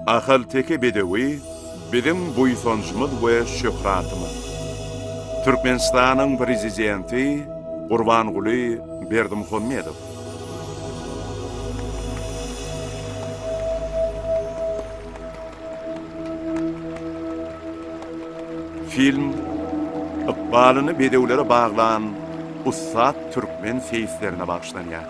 Ahalteke bedewi biziň buýsanjymyz we şöhratymyz. Türkmenistanyň Prezidenti Gurbanguly Berdimuhamedow. Film ykbalyny bedewlere baglan ussat türkmen seýislerine bagyşlanýar.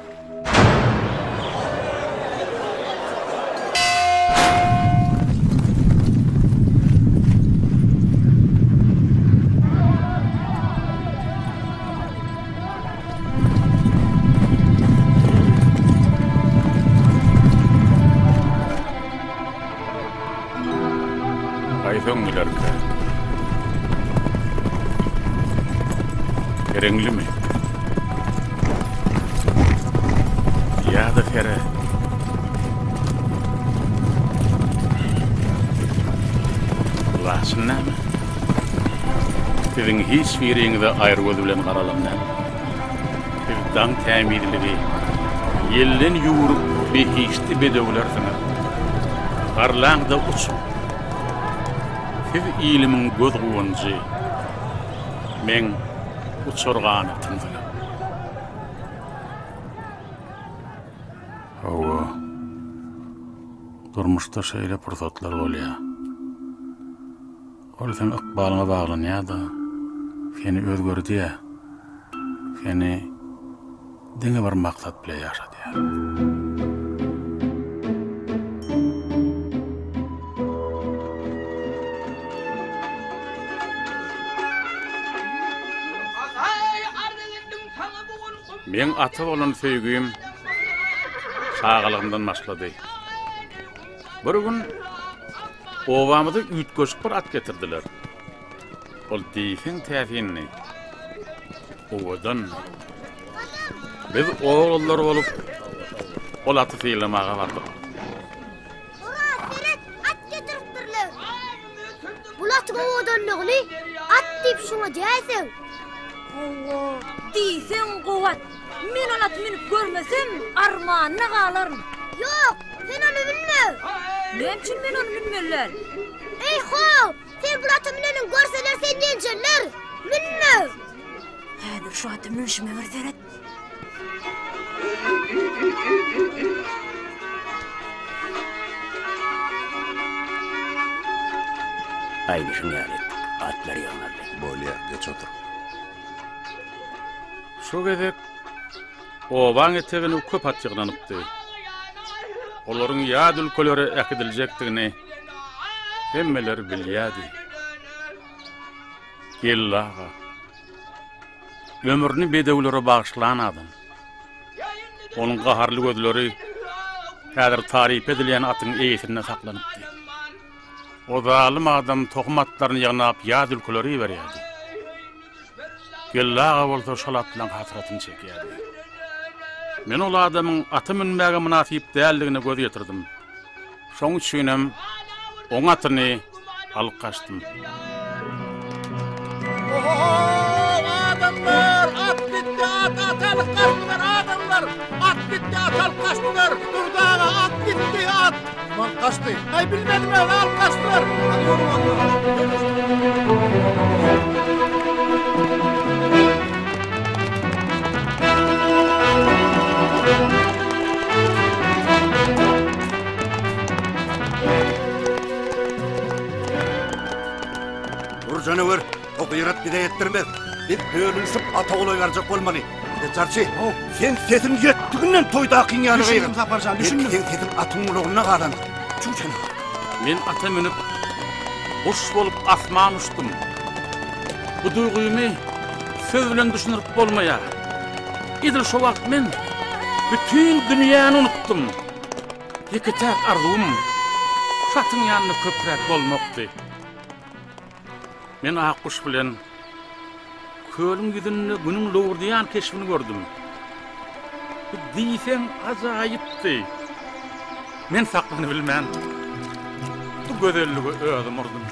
Haýsy öňňülerkä? Pereňlimi? Ýa-da pere? Laçyn näme? Siziň hiç biriňize aýry göz bilen garalan däl. Siz daň tämizligi, ýelden ýüwrük behişdi bedewlersiňiz. Parlaň-da uçuň. Siz ilimiň göz-guwanjy, meň uçar ganatymsyňyz. Hawa, durmuşda şeýle pursatlar bolýar. Ol seň ykbalyňa baglanýar-da, seni özgerdýär. Seni diňe bir maksat bile ýaşadýar. Meň ata bolan söýgim çagalygymdan başlady. Bir gün obamyza üýtgeşik bir at getirdiler. Ol diýseň täsindi, owadandy. Biz oglanlar bolup, ol aty synlamaga bardyk. Oraz, seret, at getiripdirler. Bul atyň owadanlygyny at diýip şuňa diýäýseň. Hawa, diýseň gowy at. Men ol aty münüp görmesem, armanyna galaryn. Ýok, sen ony münme. Näme üçin men ony münmeli däl? Eý-ho, sen bul ata müneniňi görseler seni ýenjerler. Münme. Häzir şu ata münşüme bir seret. Aýdyşyň ýaly etdik. Atlar ýygnaldy. Bolýar, geç otur. Şu gezek obaň etegine köp at ýygnanypdy. Olaryň ýat ülkelere äkidiljekdigini hemmeler bilýärdi. Geldi aga ömrüni bedewlere bagyşlan adam. Onuň gaharly gözleri häzir taryp edilýän atyň eýesinde saklanypdy. O zalym adam tohum atlaryny ýygnap ýat ülkelere iberýärdi. Geldi aga bolsa şol atlaň hasratyny çekýärdi. Men ol adamyň ata münmäge mynasyp däldigine göz ýetirdim. Şoň üçinem oň atyny alyp gaçdym. Ohohoý, adamlar, at gitdi, at, at alyp gaçdylar, adamlar, at gitdi, at alyp gaçdylar, Durdy aga, at gitdi, at. Kim alyp gaçdy? Aý, bilmedim, alyp gaçdylar. Hany ýörüň, Dur janawer, o gyrat bize ýetdirmez. Biz bölünişip ata golaý barjak bolmaly. E, jarçy, sen sesiň ýetdiginden toýdakyň ýanyna Düşündim, Saparjan, düşündim. Belki seň sesiň atyň gulagynda galandyr. Çüw janawer. Men ata münüp, guş bolup asman uçdum. Bu duýgymy söz bilen düşündirip bolmaýar. Edil şo wagt men bütin dünýäni unutdym. Ýeke-täk arzuwym şu atyň ýanynda köpräk bolmakdy. Men Akguş bilen kölüň ýüzünde Günüň lowurdaýan keşbini gördüm. Bu diýseň ajaýypdy. Men saklanybilmän, bu gözellige özüm urdum.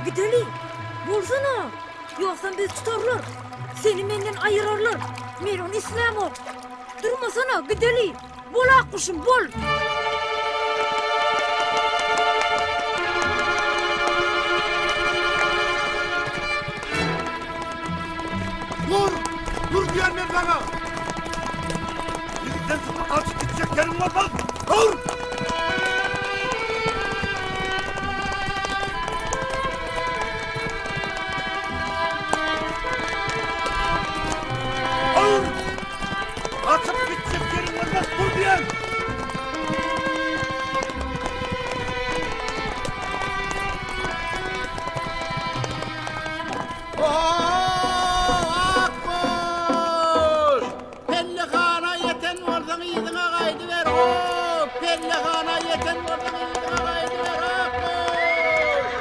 gideli. Bolsana! Ýogsam bizi tutarlar. Seni menden aýyrarlar. Men ony islämok. Durmasana, gideli. Bol akguşum, bol! Dur! Dur diýen men saňa! Bizden sypyp gaçyp gitjek ýeriň bolmaz! Dur! Dur! Gaçyp gitjek ýeriň bolmaz, dur diýen! Akguş! Pellehana ýeten bolsaň yzyňa gaýdyber, ho! Pellehana ýeten bolsaň yzyňa gaýdyber, Akguş!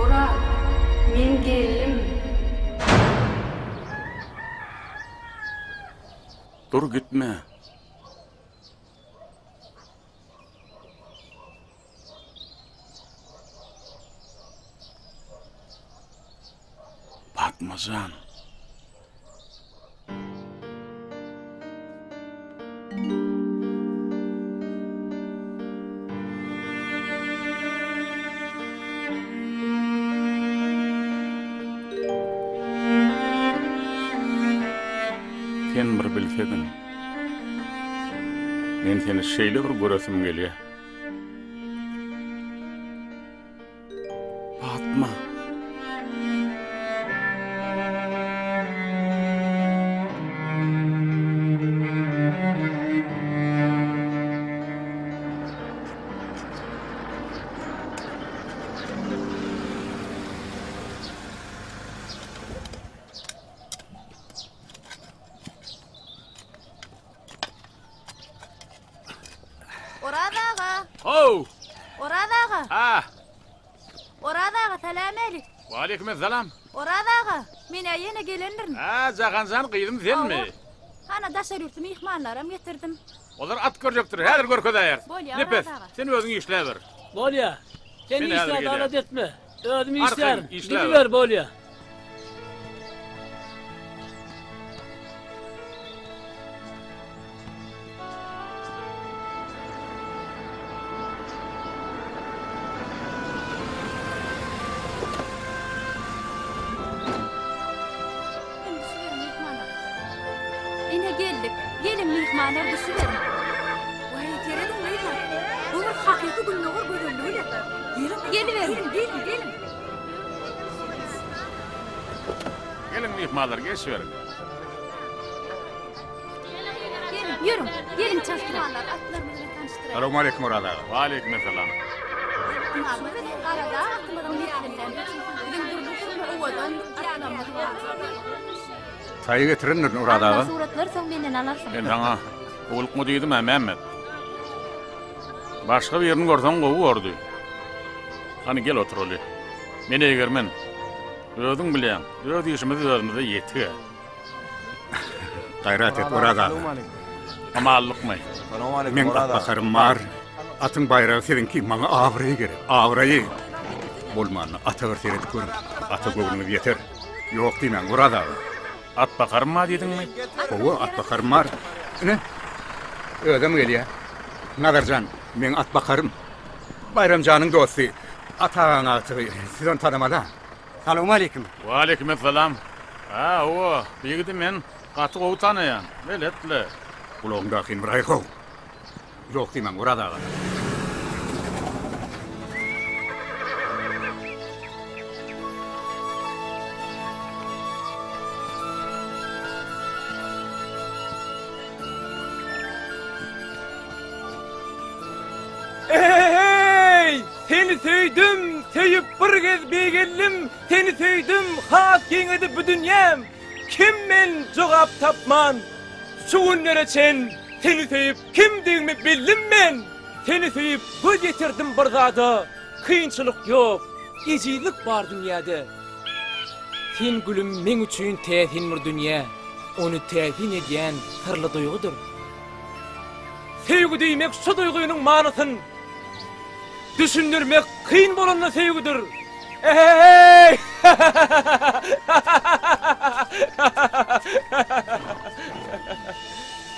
Oraz, men geldim. Dur gitme. Patma jan. Sen bir bilsediň. Men seni şeýle bir göresim gelýär. Patma. Oraz aga! How! Oraz aga! Ha! Oraz aga, salam älik! Waleýkim essalam! Oraz aga, men-ä ýene gelendirin. Hä, Jahanjan gyzym senmi? Hawa. Hana daşary ýurtly myhmanlaram getirdim. Olar at görjekdir, häzir görkezäýeris. Bolýa, Nepes, Oraz aga. sen özüň işläber. Bolýa. Sen Men häzir işläp gelýän. alada etme. Özüm Arkaýyn, işlärin. işläber. Gidiber bolýa. Indi düşüberiň myhmanlar. Ine geldik. Geliň myhmanlar düşüberiň. Waý, serediň gyzlar. Bu bir hakyky gündogar gözelligi-le. Geliň, geliberiň. Geliň, geliň. Geliň myhmanlar, geçiberiň. Geliň, ýörüň, geliň çaltrak. Salowmaleýkim Oraz aga. Waleýkim essalam. Garadag atymyzyň neslinden. Biziň dürli-dürli owadan atlarymyz bar. Çaýy getirendirin Oraz aga. Atma suratlary soň menden alarsyň. Men saňa howlukma diýdim-ä, Mämmet. Başga birini görseň gowy bordy. Hany gel oturaly. Men egermen. Özüň bilýäň, öz işimiz özümize ýetig-ä. Gaýrat et, Oraz aga. Amallykmy? Meň atbakarym bar. Atyň baýragy siziňki, maňa abraý gerek, abraýy. Bolmanda ata bir seredip görüň. Ata göwnüňiz ýeter. Ýok diýmäň, Oraz aga. Atbakarym bar diýdiňmi? Hawa, atbakarym bar. Ine, özem gelýär. Nazarjan, meň atbakarym. Baýram janyň dosty, Ata agaň agtygy. Siz ony tanamaly-a. Salowmaleýkim. Waleýkimessalam. Hä, hawa, bu ýigidi men gaty gowy tanaýan. Belet-le. Gulagyňdakyny bir aýyr-how. Ýok diýmäň, Oraz aga. Eheheý! Seni söýdüm, söýüp bir gez beýgeldim, Seni söýdüm, has giňedi bu dünýäm. Kim men jogap tapman, şu günlere çen Seni söýüp kimdigimi bildim men. Seni söýüp göz ýetirdim bir zada, Kynçylyk ýok, ejizlik bar dünýäde. Sen gülüm meň üçin täsin bir dünýä, Ony täsin edýän syrly duýgudyr. Söýgi diýmek şu duýgynyň manysyn Düşündirmek kyn bolanda söýgüdir. Eheheý!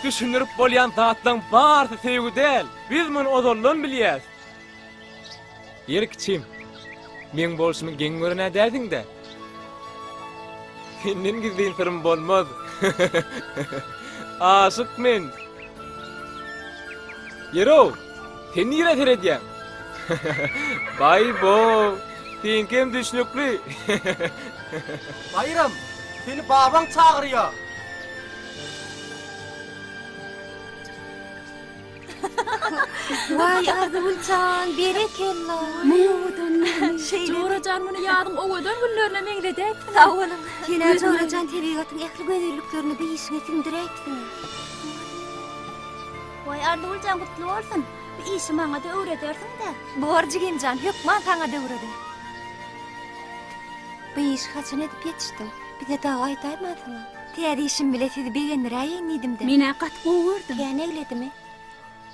Düşündirip bolýan zatlaň barysy söýgi däl. Biz muny ozaldan bilýäs. Ýeri kiçim, meň bolşumy geň gören-ä dälsiň-dä? Senden gizlin syrym bolmaz. Aşyk men. Ýeri-ow, sen nirä seredýäň? Baý-bo, seňkem düşnükli. Baýram, seni babaň çagyrýa. Waý Arzygül jan, berekella. Muň owadanlygyny. Jora jan muny ýazyň owadan günlerine meňzedäýipsiň. Sag boluň. Sen-ä Jora jan tebigatyň ähli gözelliklerini bu işiňe siňdiräýipsiň. Waý Arzygül jan gutly bolsun. Bu işi maňa-da öwredersiň-dä. Bor jigim jan, hökman saňa-da öwrederin. Bu işi haçan edip ýetişdiň? Bize dagy aýdaýmansyň-a. Täze işim bile sizi begendiräýeýin diýdim-de. Men-ä gaty gowy gördüm. Kän egledimi?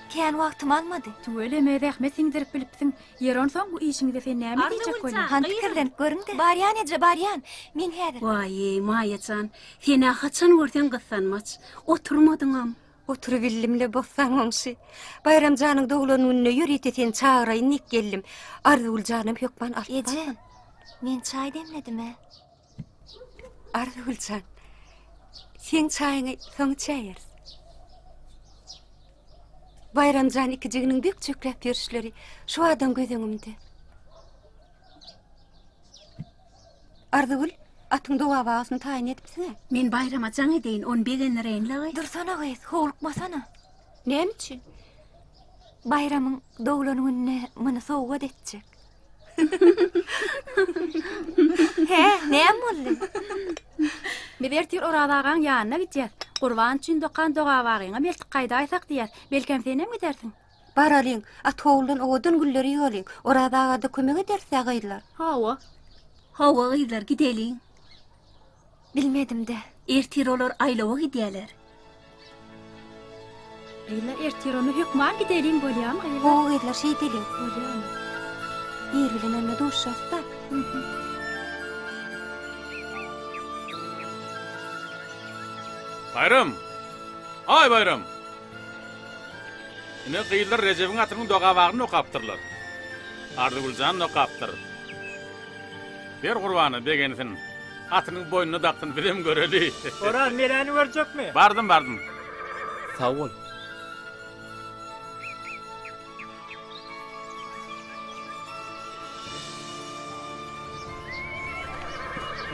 Kän wagtymy almady. Tüweleme, zähmet siňdirip bilipsiň. Ýeri onsoň bu işiňize sen näme diýjek bolýaň? Hany pikirlenip görüň-de. Barýan eje, barýan. Men häzir. Waý-eý, Maýa jan, sen-ä haçan görseň gyssanmaç. Oturmadyňam. Oturybildim-le, Bossan goňşy. Baýram janyň doglan gününe ýörite seni çagyraýyn diýip geldim. Arzygül janam hökman alyp bargyn. Eje, men çaý demledim-ä. Arzygül jan, seň çaýyňy soň içäýeris. Baýram jan ikijiginiň bökjekläp ýörüşleri şu adam göz öňümde. Arzygül, atyň dogabagasyny taýyn edipsiň-ä? Men Baýrama jaň edeýin, ony begendireýin-le. Dursana gyz, howlukmasana. Näme üçin? Baýramyň doglan gününe muny sowgat etjek. Hä, näme boldy? Biz ertir Oraz agaň ýanyna gidýäs. Gurban üçin dokan dogabagyňam eltip gaýdaýsak diýýäs. Belkem senem gidersiň? Baralyň, Atoguldan owadan gülleri ýygalyň. Oraz aga-da kömek ederis-ä gyzlar. Hawa. Hawa gyzlar, gideliň. Bilmedim-dä. Ertir olar aýlawa gidýäler. Gyzlar ertir onda hökman gideliň bolýamy gyzlar? Gowy gyzlar şeýdeliň. Bolýamy? Ir bilen onda duşarys-da. Baýram! Aý Baýram! Ine gyzlar Rejebiň atynyň dogabagyny okapdyrlar. Arzygüljan okapdyr. Ber Gurbana begensin. Atynyň boýnuna daksyn bizem göreli. Oraz Meläni görjekmi? Bardym bardym. Sag bol.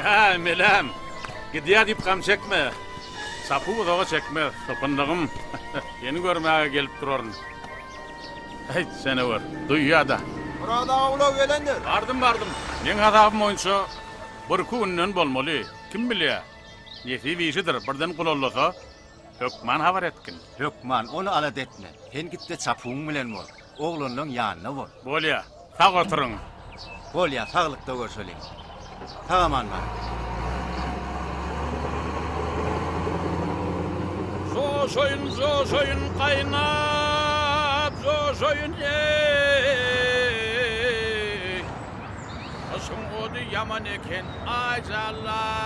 Hä, Meläm, gidýär diýip gam çekme. Çapuw uzaga çekmez, sypyndygym. Seni görmäge gelip duraryn. Häýt, sen-ä gör, duýýa-da. Oraz aga ulag gelendir. Bardym, bardym. Meň hasabym boýunça birki günden bolmaly. Kim bilýär, nesip işidir, birden gulallasa, hökman habar etgin. Hökman, ony alada etme. Sen git-de çapuwyň bilen bol. Oglanlaň ýanynda bol. Bolýa, sag oturyň. Bolýa, saglykda görşeliň. Sag-aman baryň. Joşaýyn, joşaýyn gaýnap, joşaýyn, eý. Gyşyň ody ýaman eken, aý janlarym.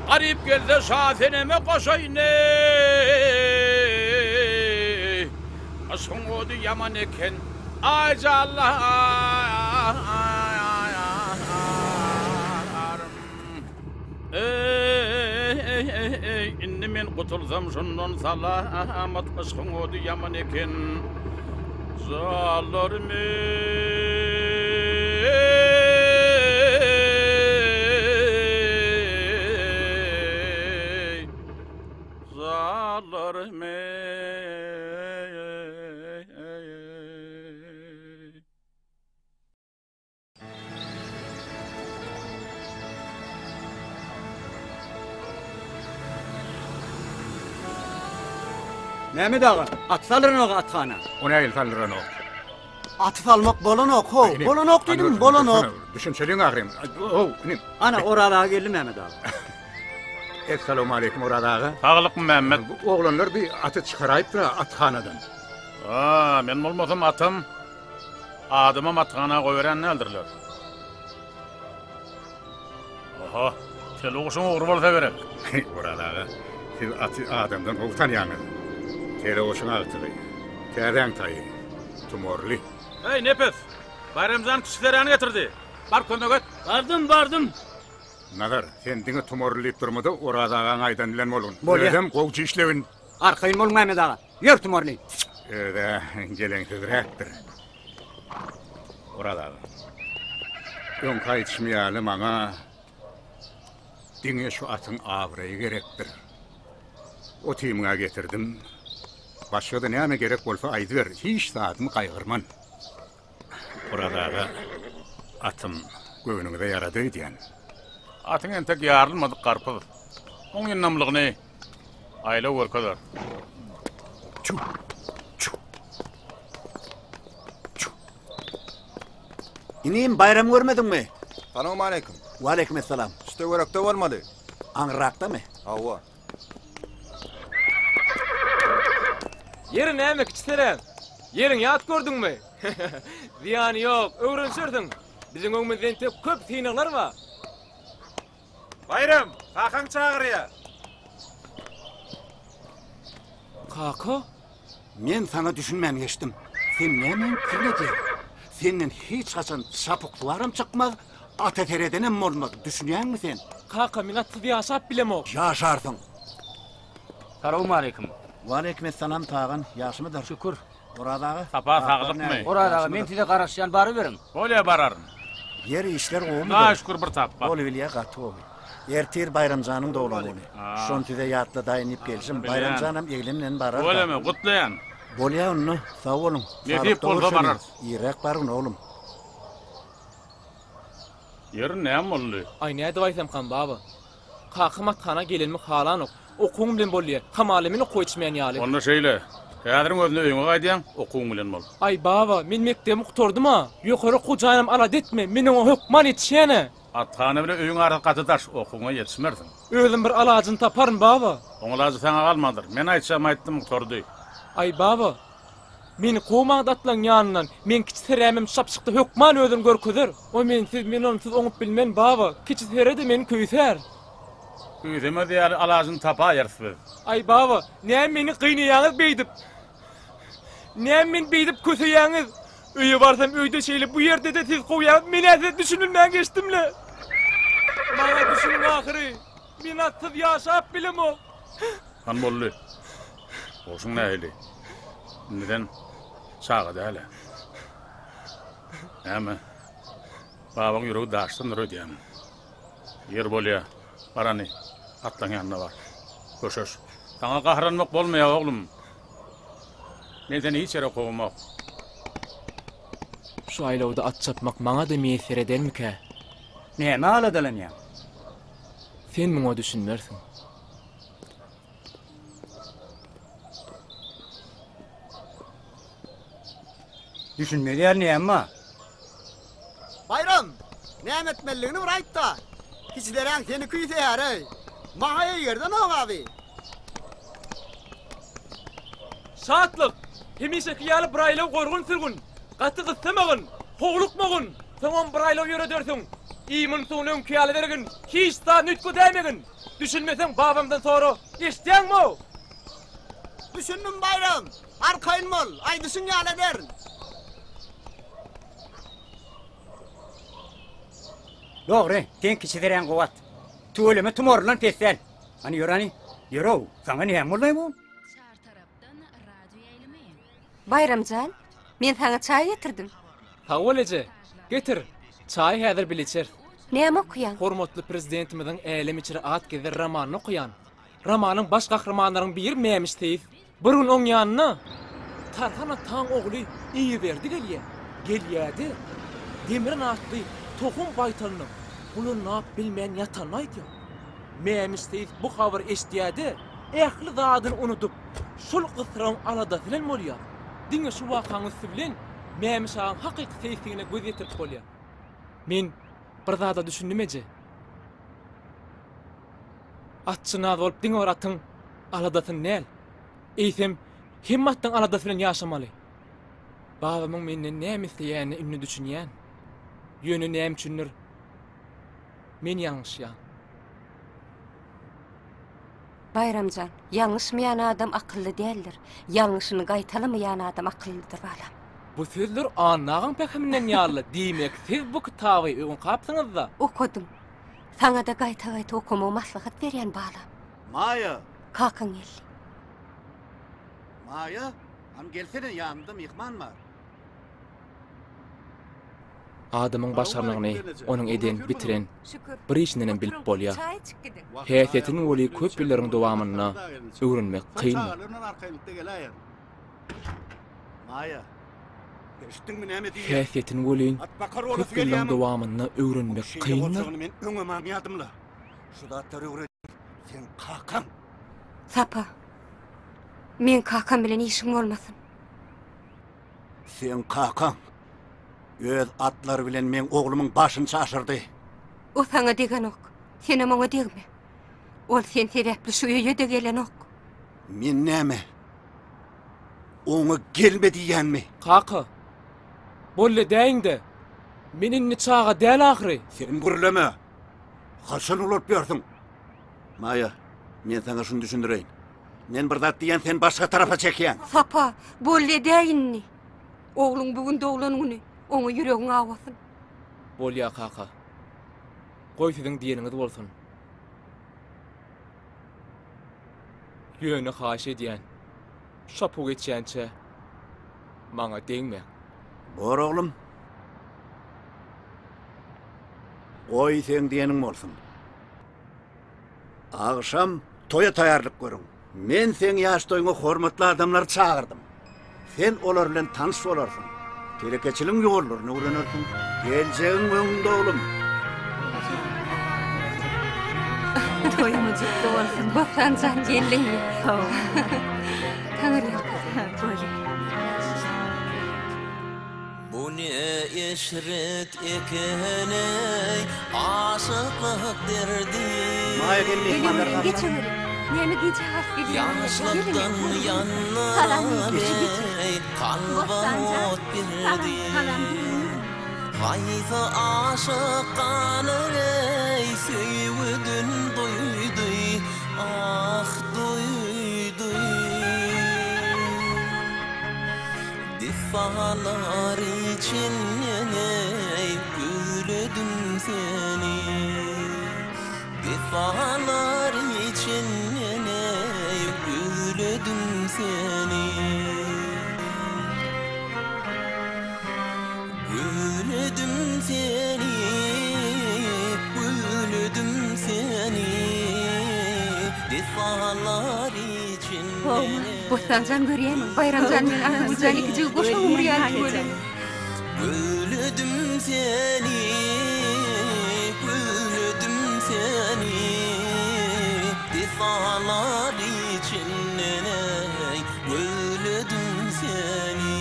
Garyp gelse Şaseneme goşaýyn, eý. Yşgyň ody ýaman eken. Aý janlarym. Eý-eý-eý, indi men gutulsam şundan salamat, Yşgyň ody ýaman eken. Janlarym eý, Janlarym eý. Mehmet aga, at saldyranok athana. O nähili saldyranok? Aty salmak bolanok, how, bolanok diýdim, bolanok. Düşünçeliň ahyryn. How, inim. Ana, Oraz aga geldi Mehmet aga. Essalawmaleýkim Oraz aga. Saglykmy Mehmet? Bu oglanlar bir aty çykaraýypdyr athanadan. A, men bolmasam atam Adamam athana goýberýän däldirler. Oho, teleguşuň ugry bolsa gerek. Oraz aga, siz aty adamdan gowy tanýaňyz. Teleguşuň agtygy, täzäň taýy, tumorly. Heý, Nepes, Baýramjan kiçi seräni getirdi. Bar kömek et. Bardym, bardym. Nazar, sen diňe tumorly diýip durma-da, Oraz agaň aýdany bilen bolgun. Bolýa. Özem gowja işlegin. Arkaýyn boluň Mehmet aga. Ýör tumorly. Öz-ä geleňsizräkdir. Oraz aga. Öňki aýdyşym ýaly maňa diňe şu atyň abraýy gerekdir. Otymyň-a getirdim. Başga-da näme gerek bolsa aýdyber, hiç zadymy gaýgyrman. Oraz aga, atym göwnüňize ýarady öýdýän. Atyň entek ýarylmadyk garpyz. Oň ýyndamlygyny Aýlaw görkezer. Çu! Çu! Çu! Inim, Baýram görmediňmi? Salowmaleýkim. Waleýkim essalam. Şu töwerekde bolmaly. Aňryrakdamy? Hawa. Ýeri näme kiçi sere? Ýeriň ýat gördüňmi? Zyýany ýok, öwrenişersiň. Biziň öňümizde entek köp synaglar bar. Baýram, kakaň çagyrýar. Kaka? Men saňa düşünmän geçdim. Sen nämäň pikirini edýäň? Senden hiç haçan çapyksuwaram çykmaz, ata seredenem bolmaz, düşünýäňmi sen? Kaka, men atsyz ýaşap bilemok. Ýaşarsyň. Salowmaleýkim. Waleýkim essalam Tagan, ýagşymydyr? Şükür. Oraz aga? Sapa saglykmy? Oraz aga, men size garaşýan, baryberiň. Bolýa bararyn. Ýeri işler gowumydyr? Hudaýa şükür bir tapba. Bolubilýä gaty gowy. Ertir Baýramjanyň doglan güni. Şony size ýatladaýyn diýip gelşim. Baýramjanam eglen bilen barar-da. Tüweleme, gutlaýan. Bolýa onda, sag boluň. Nesip Saglykda bolsa görşeliň. bararys. Irräk bargyn oglum. Ýeri näme boldy? Aý nädip aýtsamkam baba. Kakam athana gelenimi halanok. Okuwyň bilen bol diýýär. Hamala men okuwa ýetişmeýän ýaly. Onda şeýle, häziriň özünde öýüňe gaýdýaň, okuwyň bilen bol. Aý baba, men mekdebimi gutardym-a. Ýokary okuw jaýynam alada etme, men oňa hökman ýetişýän-ä. Athana bilen öýüň arasy gaty daş, okuwyňa ýetişmersiň. Özüm bir alajyny taparyn, baba. Oň alajy saňa galmandyr. Men aýtjagymy aýtdym, gutardy. Aý baba, Meni kowmaňda atlaň ýanyndan. Meň kiçi serämem şapjykda hökman özüni görkezer. O mensiz, men onsuz oňup bilmen, baba. Kiçi sere-de meni küýsär. Küýsemez ýaly alajyny tapaýarys biz. Aý, baba, näme meni gynaýaňyz beýdip? Näme meni beýdip köseýäňiz? Öýe barsam öýde şeýle, bu ýerde-de siz kowýaňyz, men-ä size düşünilmän geçdim-le. Maňa düşüniň ahyry. Men atsyz ýaşap bilemok. Han boldy. Goşuň nähili? Indi sen çaga däl-ä. Näme? Babaň ýüregi daşdandyr öýdýämiň? Ýer bolýa. Bar hany, atlaň ýanyna bar. Köşeş. Saňa gaharlanmak bolmaýar, oglum. Men seni hiç ýere kowamok. Şu aýlawda at çapmak maňa-da miýesser edermikä? Nämä aladalanýaň? Sen muňa düşünmersiň. Düşünmez ýaly näme bar? Baýram, näme etmelidigini bir aýt-da. Kiçileräň seni küýseýär-eý. Maňa eýgerdenok abi. Şatlyk, hemişeki ýaly bir aýlaw gorgun-sürgün. Gaty gyssamagyn, howlukmagyn. Soňam bir aýlaw ýöredersiň. Iýmini-suwuny öňki ýaly bergin. Hiç zadyny üýtgedäýmegin. Düşünmeseň babamdan sora. Eşidýäňmi-ow? Düşündim Baýram. Arkaýyn bol, aýdyşyň ýaly ederin. Dogry, seň kiçi zeräň gowy at. Tüweleme tumaryndan pes däl. Hany ýör hany, ýör-ow, saňa näme boldy bu? Baýram jan, men saňa çaý getirdim. Sag bol eje. Getir, çaýy häzir bile içeris. Näme okaýaň? Hormatly Prezidentimiziň Älem içre at gezer romanyny okaýan. Romanyň baş gahrymanlaryň biri Mämiş seýis. Bir gün oň ýanyna Tarhan ataň ogly Eýeberdi gelýär. Gelýär-de, Demirin atly tohum baýtalynyň gulanlap bilmän ýatanyny aýdýar. Mämiş seýis bu habary eşidýär-de, ähli zadyny unudyp, şol gysragyň aladasy bilen bolýar. Diňe şu wakaň üsti bilen Mämiş agaň hakyky seýisligine göz ýetirip bolýar. Men bir zada düşündim eje. Atçynaz bolup diňe bir atyň aladasyny däl, eýsem, hemme atlaň aladasy bilen ýaşamaly. Babamyň menden näme isleýänine indi düşünýän. Ýöne näme üçindir, men ýalňyşýan. Baýram jan, ýalňyşmaýan adam akylly däldir. Ýalňyşyny gaýtalamaýan adam akyllydyr, balam. Bu sözler Anna agaň pähiminden ýaly, diýmek, siz bu kitaby öň okapsyňyz-da? Okadym. Saňa-da gaýta-gaýta okamagy maslahat berýän, balam. Maýa! Kakaň geldi. Maýa, hany gelsene, ýanymda myhman bar. Adamyň başarnygyny onuň eden, bitiren bir işindenem bilip bolýar. Häsiýetini weli köp ýyllaryň dowamynda öwrenmek kyndyr. Häsiýetini welin köp ýyllaryň dowamynda öwrenmek kyndyr. Sapa, meň kakam bilen işiň bolmasyn. Seň kakaň öz atlary bilen meň oglumyň başyny çaşyrdy. O saňa degenok, senem oňa degme. Ol sen sebäpli şu öýe-de gelenok. Men näme, oňa gelme diýýänmi? Kaka, boldy edäýiň-de. Men indi çaga däl ahyry. Sen gürleme. Haçan ulalyp ýörsüň? Maýa, men saňa şuny düşündireýin. Men bir zat diýýän, sen başga tarapa çekýäň. Sapa, boldy edäý indi. Ogluň bu gün doglan güni, oňa ýüregiň awasyn. Bolýa kaka. Goý siziň diýeniňiz bolsun. Ýöne haýyş edýän, şapu geçýänçä maňa degmäň. Bor oglum. Goý seň diýeniň bolsun. Agşam toýa taýýarlyk görüň. Men seň ýaş toýuňa hormatly adamlary çagyrdym. Sen olar bilen tanyş bolarsyň. Telekeçiligiň ýollaryny öwrenersiň. Geljegiň öňüňde oglum. Toýuňyz gutly bolsun. Bossan jan geldiňmi? Sag bol. Taňyrýalkasyn. Bolýar. Bu ne eşret eken-eý, aşyklyk derdi. Maýa gel myhmanlar Geleweriň, geçeweriň. Näme gijä galyp gidýäňiz? Ýaşlykdan Salam, ýandyran geçeweriň. eý, kalba Bossan jan, ot salam, berdi. salam, geldiňizmi? Haýsy aşyk galar eý, söýgüden doýdy, ah, doýdy. Dessanlar içinden eý gözledim seni Dessanlar içinden eý gözledim seni Gözledim seni gözledim seni Dessanlar içinden eý Bossanjan görýämiň, Baýramjan bilen Arzygüljan ikijigi goşa gumry ýaly tüweleme. Gözledim seni, gözledim seni, Dessanlar içinden eý, gözledim seni.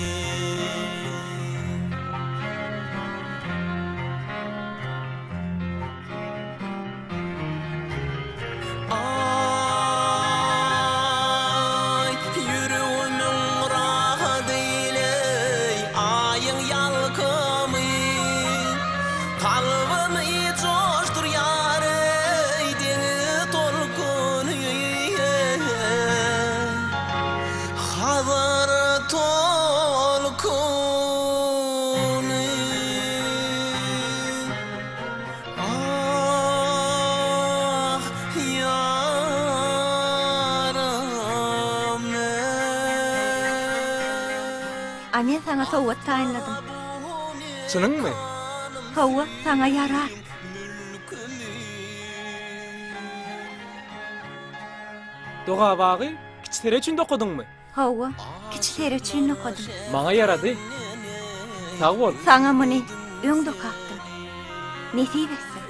Aý, ýüregimiň rahady ileý, Aýyň ýalkymy. A men saňa sowgat taýynladym. Çynyňmy? Hawa, saňa ýarar. Dogabagy kiçi sere üçin dokadyňmy? Hawa, kiçi sere üçin dokadym. Maňa ýarady. Sag bol. Saňa muny öň dokapdym. Nesip etsin.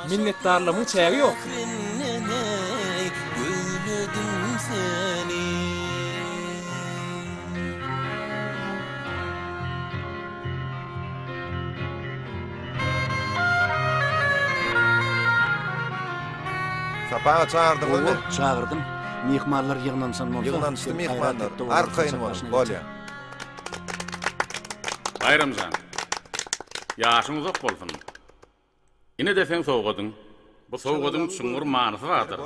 Minnetdarlygymyň çägi ýok. Sapa aga çagyrdyňyzmy? Hawa, çagyrdym. Myhmanlar ýygnanyşan bolsa. Ýygnanyşdy myhmanlar. Arkaýyn boluň, bolýa. Baýram jan, ýaşyň uzak bolsun. Ine-de seň sowgadyň. Bu sowgadyň çuňňur manysy bardyr.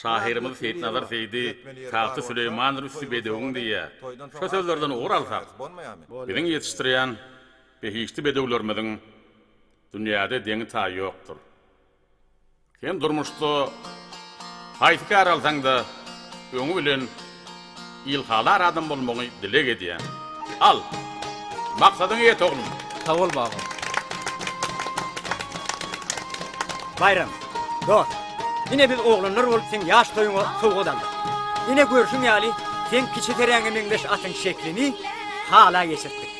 Şahyrymyz Seýitnazar Seýdi Tagty Süleýmandyr üsti bedewiň diýýär. Şo sözlerden ugur alsak, biziň ýetişdirýän behişdi bedewlerimiziň dünýäde deňi-taýy ýokdur. Sen durmuşda haýsy kär alsaň-da, öňi bilen ilhalar adam bolmagyňy dileg edýän. Al! Maksadyňa ýet, oglum! Sag bol, baba. Baýram, dost, ine biz oglanlar bolup seň ýaş toýuňa sowgat aldyk. Ine görşüň ýaly, seň kiçi seräňe meňzeş atyň şeklini hala geçirtdik.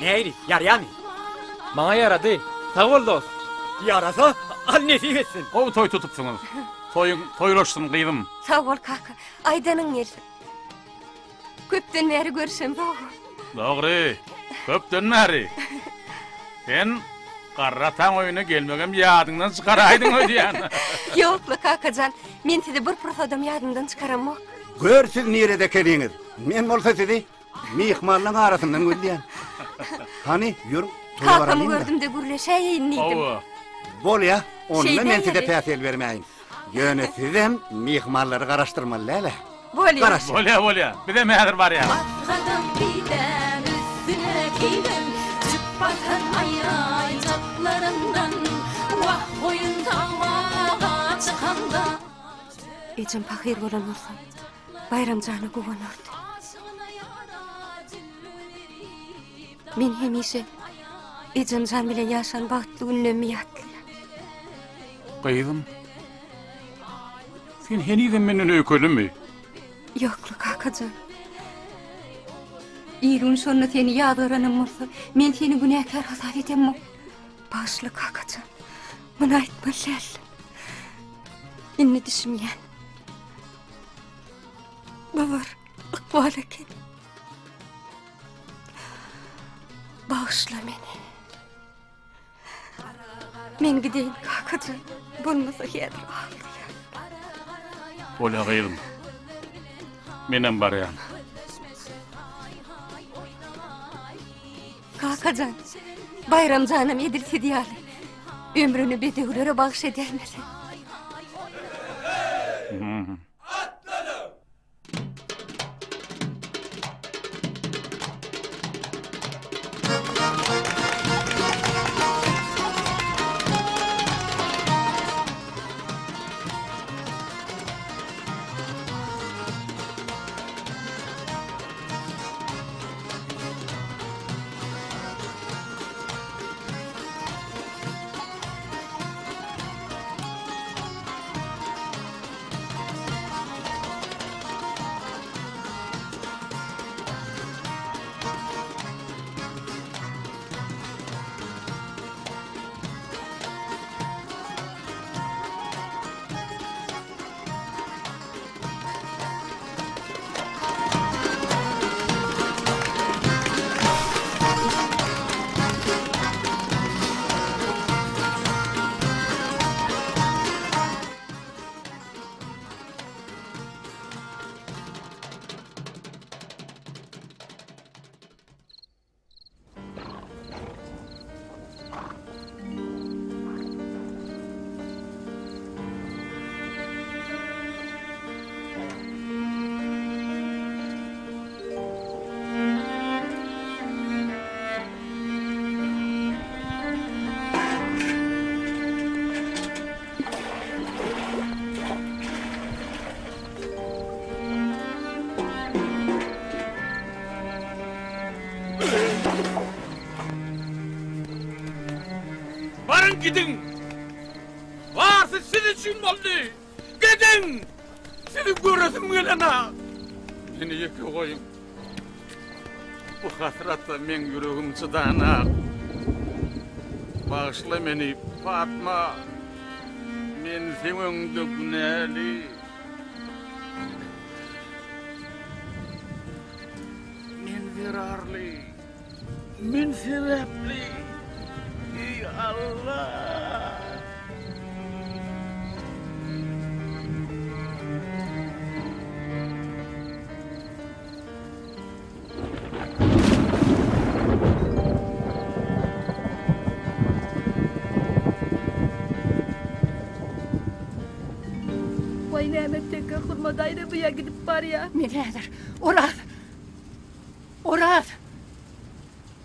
Nähili, ýarýamy? Maňa ýarady. Sag bol dost. Ýarasa, al nesip etsin. Gowy toý tutupsyňyz. Toýuň toýlaşsyn gyzym. Sag bol kaka. Aýdanyň gelsin. Köpden bäri görüşemzok. Dogry. Köpden bäri. Sen garry ataň öýüne gelmegem ýadyňdan çykaraýdyň öýdýän. Ýok-la kakajan, men sizi bir pursadam ýadymdan çykaramok. Gör siz nirede ekeniňiz. Men bolsa sizi Myhmanlaň arasyndan gözleýän. Hany, ýörüň, toýa Kakamy baralyň-da. gördüm-de gürleşäýeýin diýdim. Hawa. Bolýa, onda men size Şeýdäýeli. päsgel bermäýin. Ýöne sizem myhmanlary garaşdyrmaly däl-ä. Bolýa. Garaşýas. Bolýa, bolýa. Bizem häzir barýas. Basgadam pidäň üstüne kiýdim, Jüp basan aýajaklaryndan. Wah, goýun sagmaga çykamda. Ejem pahyr bolan bolsa, Baýram jana guwanardy. Men hemişe ejem jan bilen ýaşan bagtly günlerimi ýatlaýan. Gyzym, sen henizem menden öýkelimi? Ýokla, kakajan. Il-gün şonda seni ýazgaranam bolsa, men seni günäkär hasap edemok. Bagyşla, kakajan. Muny aýtmaly däldim. Indi düşünýän. Bu bir ykbal eken. Bagyşla meni. Men gideýin kakajan. Bolmasa häzir aglaýar. Bolýa gyzym. Menem barýan. Kakajan, Baýram janam edil siz ýaly ömrüni bedewlere bagyş edäýmese. Gidiň! Barsy siz üçin boldy! Gidiň! Sizi göresim gelenok! Meni ýeke goýuň! Bu hasrata meň ýüregim çydanak. Bagyşla meni, Patma! Men seň öňüňde günäli. Men zerarly. Men sebäpli. Eý, Alla! Waý näme teke Hurma daýza bu ýa gidip barýa. Men häzir Oraz! Oraz!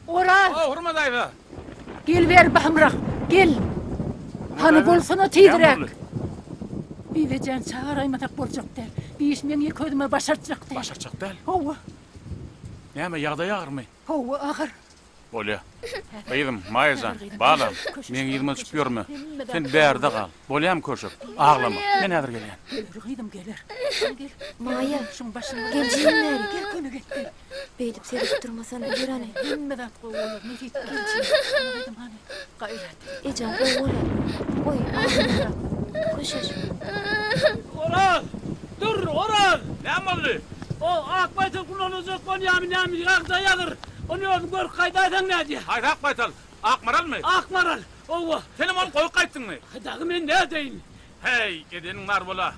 Oraz! O, Hurma daýza! Gel beri bamrak, gel! Hany bolsana tizräk! Bibejäni çagaraýmasak boljak däl. Bi iş meň ýeke özüme başartjak däl. Başartjak däl? Hawa. Näme, ýagdaýy agyrmy? Hawa, agyr. Bolýa. Gyzym, Maýa jan, balam, meň yzyma düşüp ýörme. Sen bärde gal. Bolýamy köşek? Aglama. Men häzir gelýän. Geler gyzym, geler. Gel. Maýa, Şuň başyny gel jigim bäri. Gel kömek et, gel. Beýdip seredip durmasana, ýör hany. Hemme zat gowy bolar, nesip. Gel jigim. Hany gyzym, hany. Gaýrat et. Ejem gowy bolar. Goý, aglama. Köşeş. Oraz! Dur, Oraz! Näme boldy? O ak baýtal kullanajak bolýamy näme, ýagdaý agyr. Ony özüň görüp gaýdaýsaň nädýä? Haýsy ak baýtal? Akmaralmy? Akmaral, howwa. Senem ony goýup gaýtdyňmy? Dagy men nädeýin? Heý, edeniň bar bola.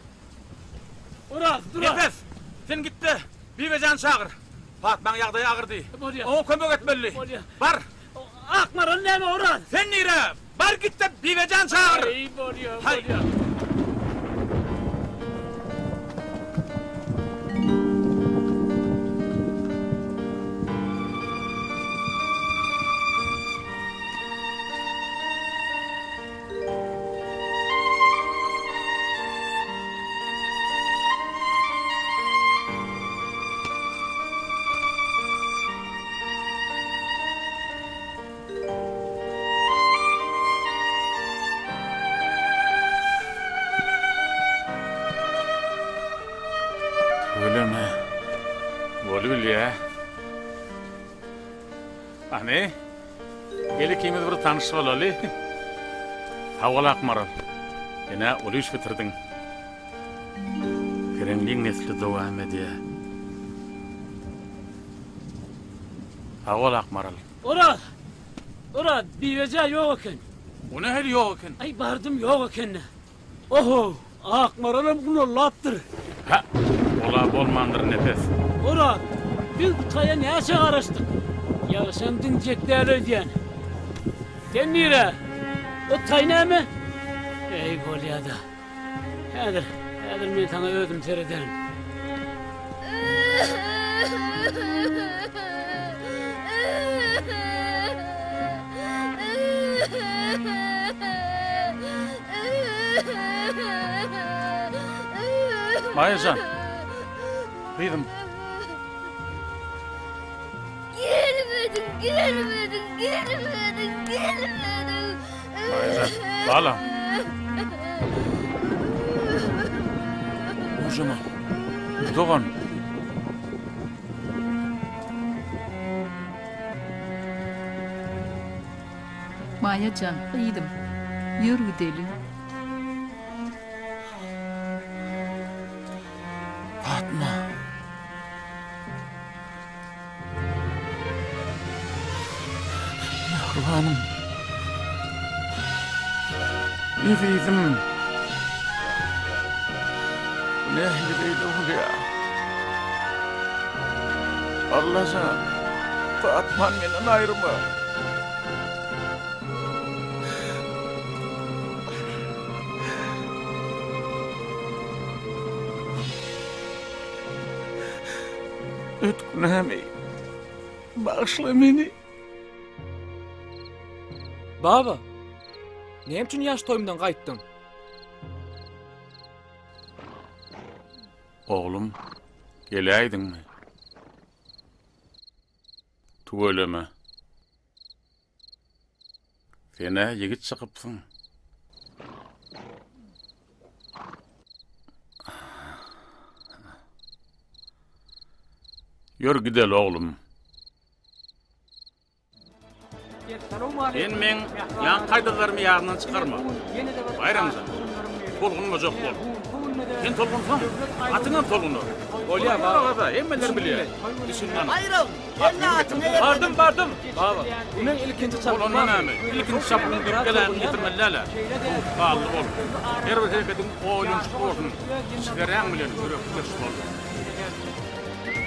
Oraz, dur-a. Nepes, sen git-de, Bibejany çagyr. Patmaň ýagdaýy agyr diý. Bolýa. Oňa kömek etmeli. Bolýa. Bar. Akmaral näme, Oraz? Sen nire? Bar git-de, Bibejany çagyr. Heý, bolýa, bolýa. Tüweleme. Bolubilýä. Hany, gel ikimiz bir tanyş bolaly. Sag bol Akmaral. Sen-ä uly iş bitirdiň. Pereňliň nesli dowam edýär. Sag bol Akmaral. Oraz! Oraz, Bibeje ýok eken. O nähili ýok eken? Aý, bardym, ýok eken-dä. Oho, Akmaralam gunallapdyr. Hä, ol-a bolmandyr Nepes. Oraz, biz bu taýa näçe garaşdyk. Ýagyşam diňjek däl öýdýän. Sen nirä? O taý näme? Eý, bolýa-da. Häzir, häzir men saňa özüm serederin. Maýa jan, gyzym. Gelmediň, gelmediň, gelmediň, gelmediň. Maýa jan, balam. Gurjaman, dogan. Maýa jan, gyzym, ýör gideli. Patma. Mähribanym. Ezizim. Bu nähili beýle bolýar? Allajan, Patmany menden aýyrma. Öt günämi. Bagyşla meni. Baba, näme üçin ýaş toýumdan gaýtdyň? Oglum, geläýdiňmi? Tüweleme. Sen-ä ýigit çykypsyň. Ýör gideli oglum. Sen meň ýaňky aýdanlarymy ýadyňdan çykarma. Baýramjan, tolgunmajak bol. Sen tolgunsaň, atyňam tolgunar. Bolýa, baba. Ýok, hemmeler bilýär. Düşünmän. Baýram, gel-le atyňy eýerledim. Bardym, bardym. Baba, bu meň ilkinji çapym. Bolanda näme? Ilkinji çapyňy diýip geläniňi ýetirmeli däl-ä. Sowukganly bol. Her bir hereketiň oýlanyşykly bolsun. Şizeräň bilen ýürekdeş bol.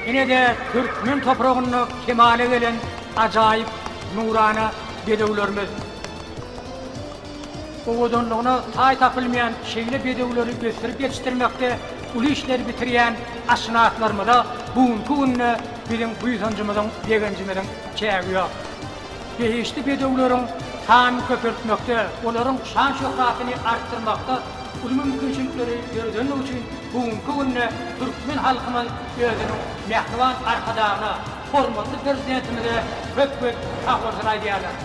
Ine-de türkmen topragynda kemala gelen ajaýyp nurana bedewlerimiz. Owadanlygyna taý tapylmaýan şeýle bedewleri ösdürip ýetişdirmekde uly işleri bitirýän atşynaslarymyza bu günki günde biziň buýsanjymyzyň, begenjimiziň çägi ýok. Behişdi bedewleriň sanyny köpeltmekde, olaryň şan-şöhratyny artdyrmakda uly mümkinçilikleri döredenligi üçin bu günki günde türkmen halkymyz özüniň mähriban Arkadagyna, hormatly Prezidentimize köp-köp sagbolsun aýdýarlar.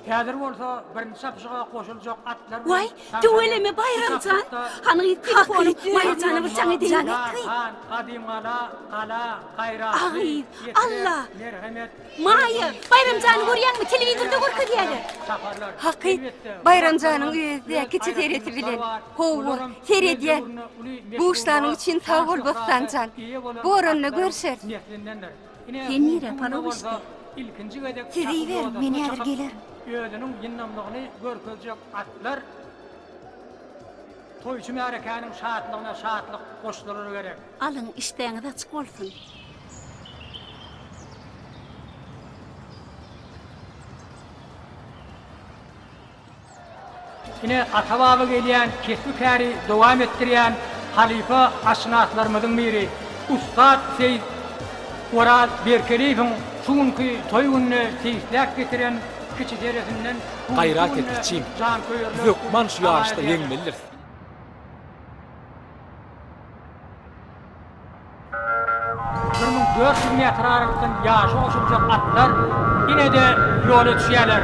Häzir bolsa birinji çapyşyga goşuljak atlar bilen Waý, tüweleme Baýram jan! Hany gyz telefonyň Maýa jana bir jaň edeýin. Jaň et gyz. Gadymgala, gala, gaýratly, A gyz, ýetirer, Alla! merhemet, Maýa, Baýram jany görýäňmi, telewizorda görkezýärler. Çaparlar. Hakyt, Baýram janyň özi-dä kiçi seresi bilen. Hawa, seredýän. Buşlanyň üçin sag bol Bossan jan. Boranda görşeris. Sen nirä palaw bişdi? Siz iýiberiň, men häzir gelerin. Özüniň ýyndamlygyny görkezjek atlar toýçy märekäniň şatlygyna şatlyk goşdular gerek. Alyň, işdäňiz açyk bolsun. Ine, ata-baba gelýän kesbi-käri dowam etdirýän halypa atşynaslarymyzyň biri, ussat seýis Oraz Berkeliýewiň şu günki toý gününe seýisläp getiren kiçi deresinden bu günki Gaýrat et, günde kiçim. janköýerler Biz hökman şu uly tama ýaryşda edýärler. ýeňmelidiris. 1400 metr aralykdan ýaşa goşuljak atlar ine-de ýola düşýärler.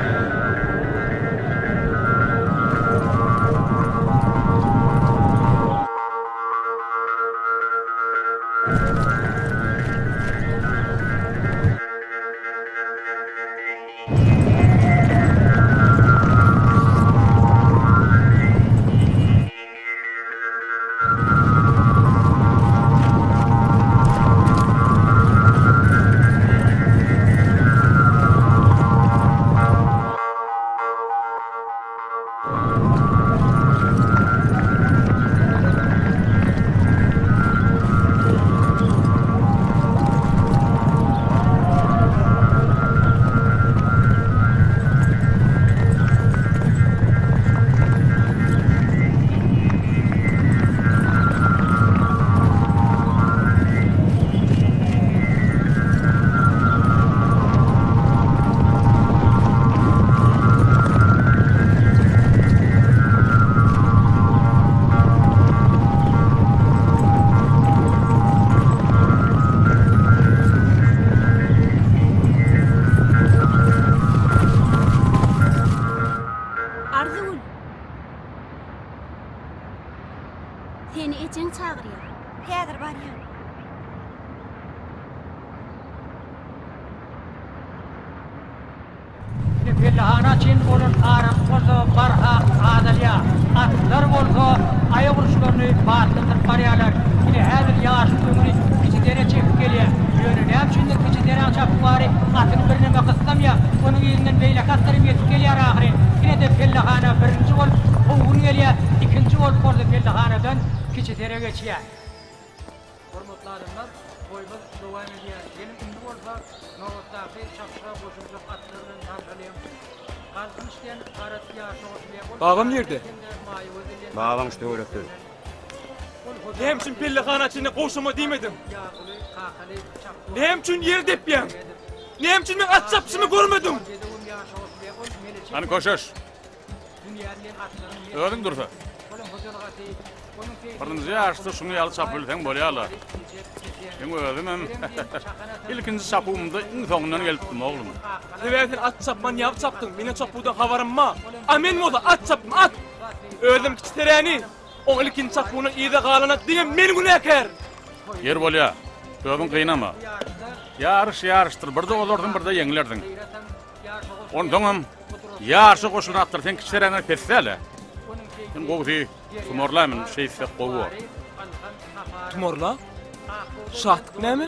Arzygül! Seni ejeň çagyrýar. Häzir barýan. Ine pellehana çenli bolan aralyk bolsa barha azalýar. Atlar bolsa aýak uruşlaryny batlandyryp barýarlar. Ine häzir ýaşyl öňüni kiçi dere çekip gelýär. Ýöne näme üçindir kiçi deräň çapykbary atyny birneme gyssamýar. Onuň yzyndan beýleki atlar hem ýetip gelýär ahyryn. Ine-de pellehana birinji bolup Kowgun gelýär, ikinji bolup bolsa pellehanadan kiçi dere geçýär. Hormatly adamlar, toýumyz dowam edýär. Geliň indi bolsa nobatdaky çapyşyga goşuljak atlar bilen tanşalyň. Galkynyş diýen garat ýaşa goşulýar. Ol Babam nirde? hem-de Maýagöz diýen Babaň şu töwerekde. Näme üçin pellehana çenli gowşama diýmediň? Näme üçin ýer depýäň? Näme üçin meň at çapyşymy görmediň? Hany köşeş. Özüň dursa. Birinji ýaryşda şuň ýaly çapyp bilseň bolýar-la. Meň özümem ilkinji çapuwymda iň soňundan gelipdim, oglum. Sebäbi sen at çapman ýagy çapdyň, meniň çapuwdan habarym bar. A men bolsa at çapdym, at! Özüm kiçi seräni, oň ilkinji çapuwyndan yza galana diňe men günäkär! Ýer bolýar. Özüň gynama. Ýaryş ýaryşdyr, birde ozarsyň, birde ýeňilersiň. Onsoňam ýaryşa goşulan atlar seň kiçi seräňden pes däl-ä. Sen gowusy tumarla mün, şeýtsek gowy bor. Tumarla? Şatlyk näme?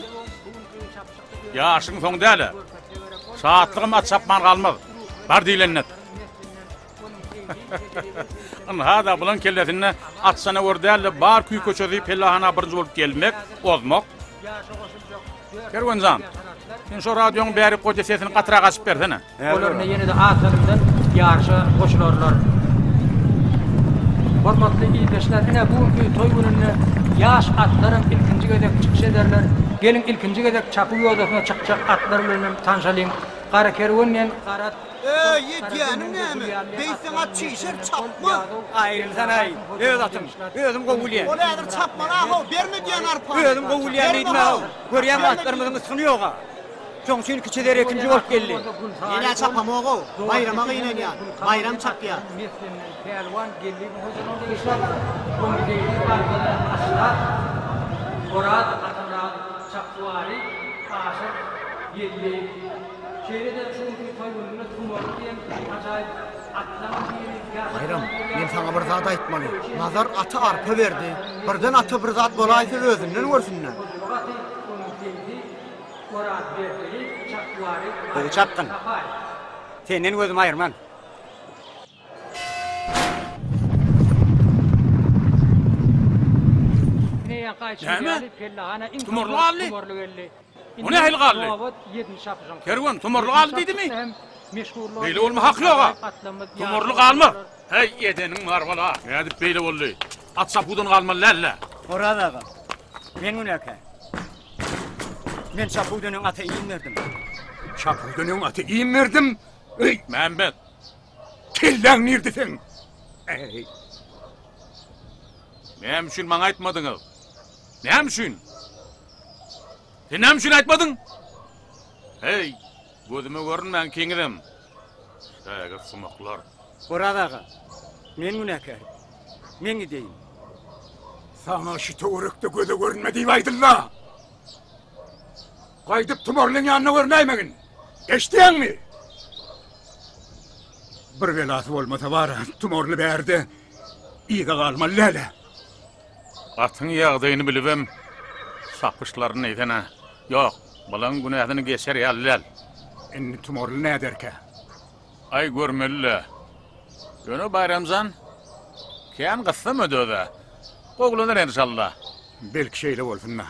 Ýaşyň soňy däl-ä. Şatlygam at çapman galmaz. Bar diýlenini et. Ynha-da, bulaň kellesinde at janawar däl-de, bar küý-köçesi pellehana birinji bolup gelmek, ozmak. Kerwen jan, sen şo radioň bärik goja sesini gatyrak açyp bersene. Olar indi ýene-de az salymdan ýaryşa goşularlar. Hormatly ildeşler, ine bu günki toý gününde ýaş atlaram ilkinji gezek çykyş ederler. Geliň ilkinji gezek çapuw ýodasyna çykjak atlar bilen hem tanşalyň. Gara kerwen diýen gara Eý, edýäniň näme? Beýtseň at çişer, çapmaz. Aýrylsanaý, öz atym. Özüm gowy bilýän. Ol häzir çapmaly-a-how, berme diýýän arpany. Özüm gowy bilýän diýdim-ä-how. Görýäňmi atlarymyzyň ysgyny ýog-a. Şoň üçin kiçi zer ikinji bolup geldi. Men-ä çapamog-ow, Baýrama gynanýan. Baýram çapýar. Baýram, men saňa bir zat aýtmaly. Nazar ata arpa berdi. Birden ata bir zat bolaýsa özünden görsün-dä. Gowy çapgyn. Senden gözümi aýyrman. Näme? Tumarly galdy? O nähili galdy? Kerwen tumarly galdy diýdimi? Beýle bolma haky ýog-a. Tumarly galmaz. Heý, edeniň bar bala. Nädip beýle boldy? At çapuwdan galmaly däl-le. Oraz aga, men günäkär. Men çapuwdan öň ata iým berdim. Çapuwdan öň ata iým berdim? Eý! Mämmet! Kelläň nirde seň? Eý! Näme üçin maňa aýtmadyňyz? Näme üçin? Sen näme üçin aýtmadyň? Heý, gözüme görünmäň ikiňizem. Şägirt sumaklar. Oraz aga, men günäkär. Men gideýin. Saňa şu töwerekde göze görünme diýip aýdyldy-a. Gaýdyp Tumarlyň ýanyna görünäýmegin. Eşidýäňmi? Bir belasy bolmasa bar-a, Tumarly bärde yza galmaly däl-ä. Atyň ýagdaýyny bilibem çapyşlaryny eýsen-ä. Ýok, bulaň günäsini geçer ýaly däl. Indi Tumarly näderkä? Aý, görmeli-le. Ýöne Baýram jan, kän gyssama öz-ä. Gowulanar enşalla. Belki şeýle bolsun-da.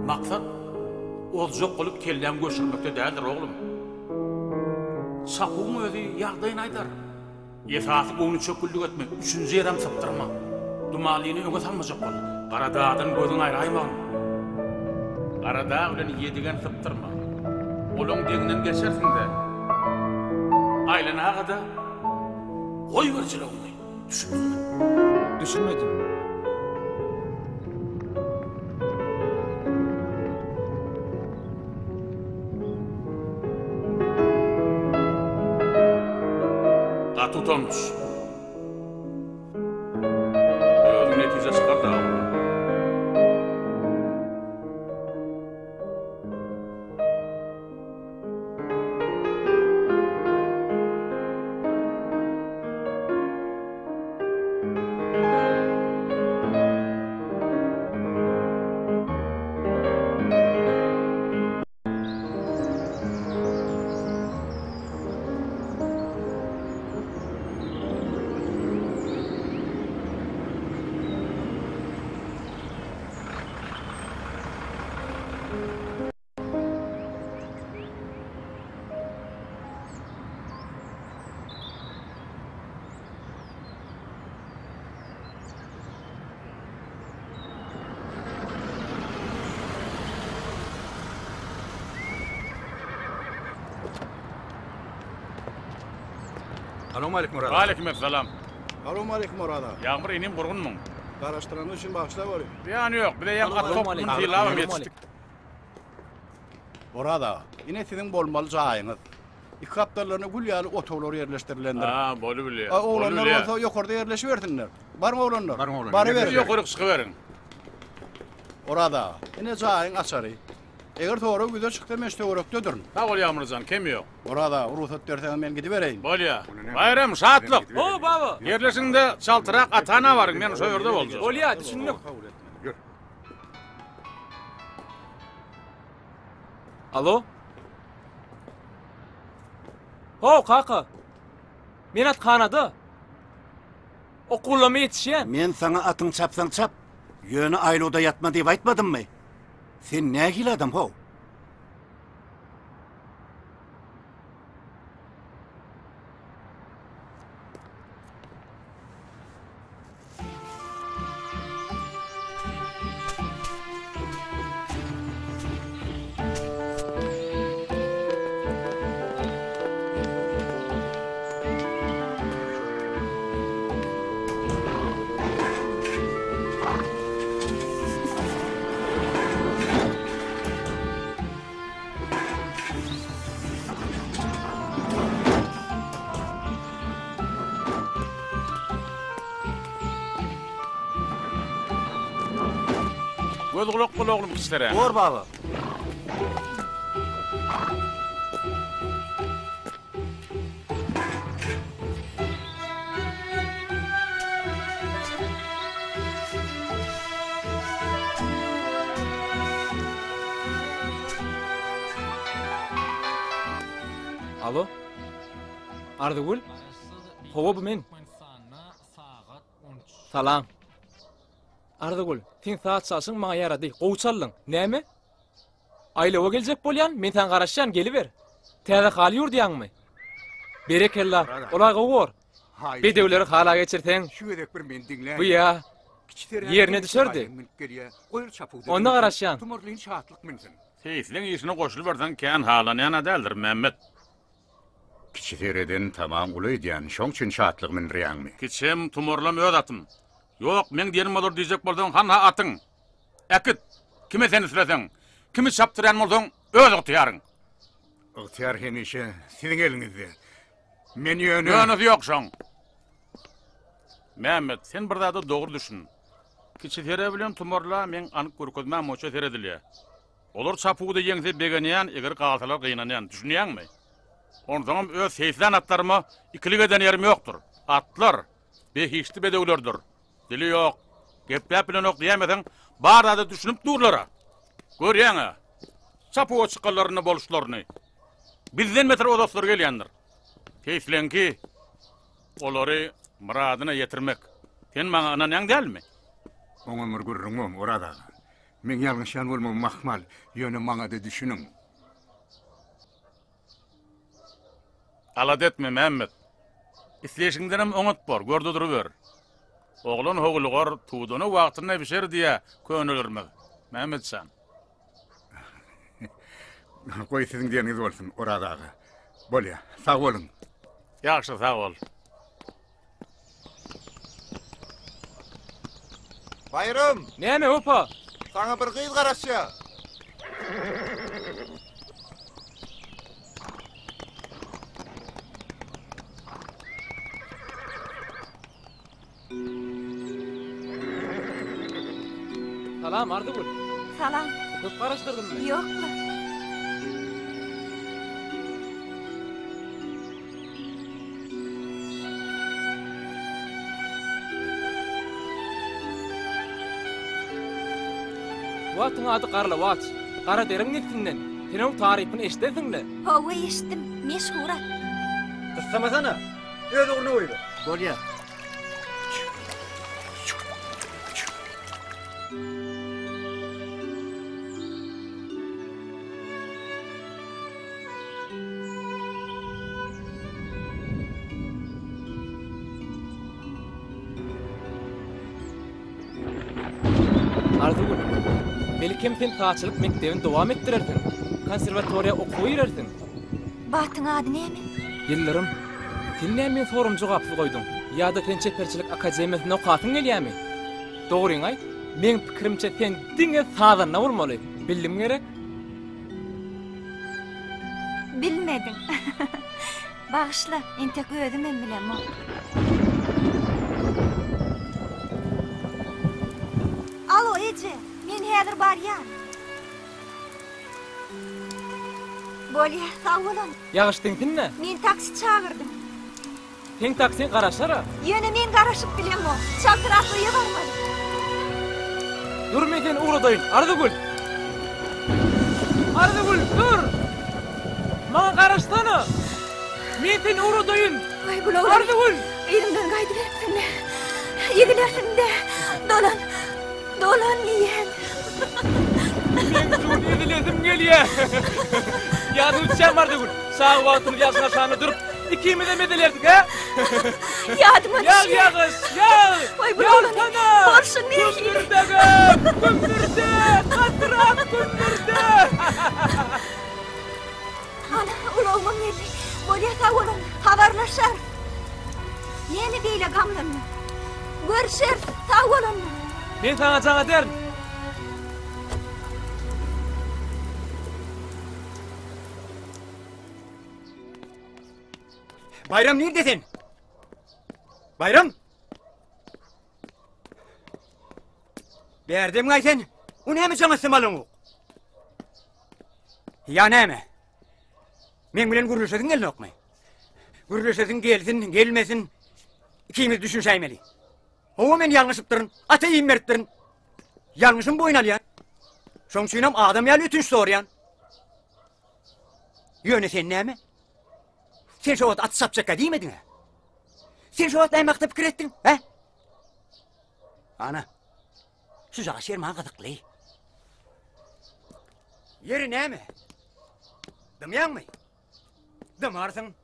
Maksat ozjak bolup kelläňi göçürmekde däldir, oglum. Çapuwyň özi ýagdaýyny aýdar. Esasy göwnüçökgünlik etme, üçünji ýerem sypdyrma. Dumanlyny öňe salmajak bol. Gara dagdan gözüňi aýraýmagyn. Gara dag bilen Ýedigen sypdyrma. Olaň deňinden geçersiň-de, aýlanaga-da goýber jylawyňy. Düşündiňmi? Düşünmedim. Gaty utanç. netije çykar-da, oglum. Salowmaleýkim Oraz aga. Waleýkim essalam. Salowmaleýkim Oraz aga. Ýagmyr inim gurgunmyň? Garaşdyranyň üçin bagyşla gory. Zyýany ýok, bize ýaňy at topumyny sylabam ýetişdik. Oraz aga, ine siziň bolmaly jaýyňyz. Iki gapdallaryna gül ýaly otaglar ýerleşdirilendir. Ha, bolubilýär. A oglanlar bolsa ýokarda ýerleşibersinler. Baryň oglanlar. Baryň oglanlar. Baryberiň. Ýokaryk çykyberiň. Oraz aga, ine jaýyň açary. Eger sorag ýüze çyksa men şu töwerekdedirin. Sag bol Ýagmyrjan, kemi ýok. Oraz aga, rugsat berseňiz men gidibereýin. Bolýa. Baýram, Şatlyk. Ho, baba. Ýerleşiň-de, çaltrak Atana baryň, men şo ýerde boljak. Bolýa, düşündik. Ýör. Alo? Ho, kaka. Men athanada. Okuwlama ýetişýän. Men saňa atyň çapsaň çap, ýöne aýlawda ýatma diýip aýtmadymmy? Sen nähili adam how? Göz gulak bol oglum kiçiräk. Bor baba. Alo? Arzygül? Hawa bu men. Salam. Arzygül, seň saz çalşyň maňa ýarady. Gowy çaldyň. Näme? Aýlawa geljek bolýan, men saňa garaşýan, geliber. Täze haly ýurdýaňmy? Berekella, ol-a gowy bor. Bedewleri hala geçirseň, Şu gezek bir meni diňläý. bu ýa Kiçi serä ýerine düşerdi. münüp gelýä. Goý çapuwda. Onda garaşýan. Tumarlyn şatlyk münsin. Seýisleň işine goşulyberseň kän halanýan-a däldir, Mämmet. Kiçi sereden tamam uly edýän, şoň üçin şatlyk mündirýäňmi? Kiçem, tumarlam öz atym. Ýok, meň diýenim bolar diýjek bolsaň, hanha atyň. Äkit! Kime sen isleseň, kimi çapdyrýan bolsaň, öz ygtyýaryň. Ygtyýar hemişe siziň eliňizde. Men ýöne... Ýönesi ýok şoň. Mämmet, sen bir zada dogry düşün. Kiçi sere bilen tumarla meň anyk görkezmäm boýunça seredilýär. Olar çapuwda ýeňse begenýän, eger galsalar gynanýan. Düşünýäňmi? Onsoňam öz seýislän atlaryma ikilik eden ýerim ýokdur. Atlar, behişdi bedewlerdir. Dili ýok, gepläp bilenok diýäýmeseň, bar zada düşünip durlar-a. Görýäň-ä, çapuwa çykanlarynda boluşlaryny. Bizden beter ozaslary gelýändir. Seýisleňki, olary myradyna ýetirmek. Sen maňa ynanýaň dälmi? Oňam bir gürrüň bom, Oraz aga. Meň ýalňyşýan bolmagym ahmal, ýöne maňa-da düşüniň. Alada etme, Mämmet. Isleýşiňdenem oňat bor, gör-de duruber. Oglan howlugar, tudana wagtynda bişer diýýä könelerimiz, Mämmet jan. Goý, siziň diýeniňiz bolsun, Oraz aga. Bolýa, sag boluň. Ýagşy, sag bol. Baýram! Näme, Wepa? Saňa bir gyz garaşýar. Salam Arzygül. Salam. Köp garaşdyrdymmy? Ýok-la. Bu atyň ady Garlawaç. Garaderiň neslinden. Sen oň tarypyny eşidensiň-le? Hawa, eşitdim. Meşhur at. Gyssamasana. Öz ugruna goýber. Bolýar. Arzygül, belkem sen sazçylyk mekdebini dowam etdirersiň, konserwatoriýa okuwa girersiň. Batyň ady näme? Ýyldyrym, sen näme meň soragymy jogapsyz goýduň? Ýa-da sen çeperçilik akademiýasynda okasyň gelýärmi? Dogryňy aýt, meň pikirimçe sen diňe sazanda bolmaly, bildim gerek? Bilmediň. Bagyşla, entek özümem bilemok. Alo, eje, men häzir barýan. Bolýa, sag boluň. Ýagyş diňsin-dä. Men taksi çagyrdym. Seň taksiň garaşar-a. Ýöne men garaşyp bilemok. Çaltrak öýe barmaly. Dur men seni ugradaýyn, Arzygül! Arzygül, dur! Maňa garaşsana! Men seni ugradaýyn! Aý, bul oglan. Arzygül! Yzymdan gaýdyberipsiň-le. Ezilersiň-dä. Dolan. Dolan diýýän. Meň şu gün ezilesim gelýär. Ýadyňa düşýärmi Arzygül? Çaga wagtymyz ýagyşyň aşagynda durup, ikimizem ezilerdik, hä? Ýadyma Ýag, düşýär. ýagyş, ýag! Waý, bu oglan. Ýagsana! Bolşy nähili? Gümmürdegem! Gümmürde! Gatyrak gümmürde! Ana, ulagymam geldi. Bolýa, sag boluň. Habarlaşarys. Näme beýle gamlandyň? Görşeris, sag bol onda. Men saňa jaň ederin. Baýram nirde sen? Baýram! Bärdemiň-aý sen? O näme jaň etsem alaňok? Ýa näme? Meň bilen gürleşesiň gelnokmy? Gürleşesiň gelsin, gelmesin, ikimiz düşünşäýmeli. Hawa men ýalňyşypdyryn, ata iým beripdirin. Ýalňyşymy boýun alýan. Şoň üçinem adam ýaly ötünç soraýan. Ýöne sen näme? Sen şo wagt aty çapjakka diýmediň-ä? Sen şo wagt näme hakda pikir etdiň, hä? Ana, şu jaş ýer maňa gyzykly. Ýeri näme? Dymýaňmy? Dymarsyň.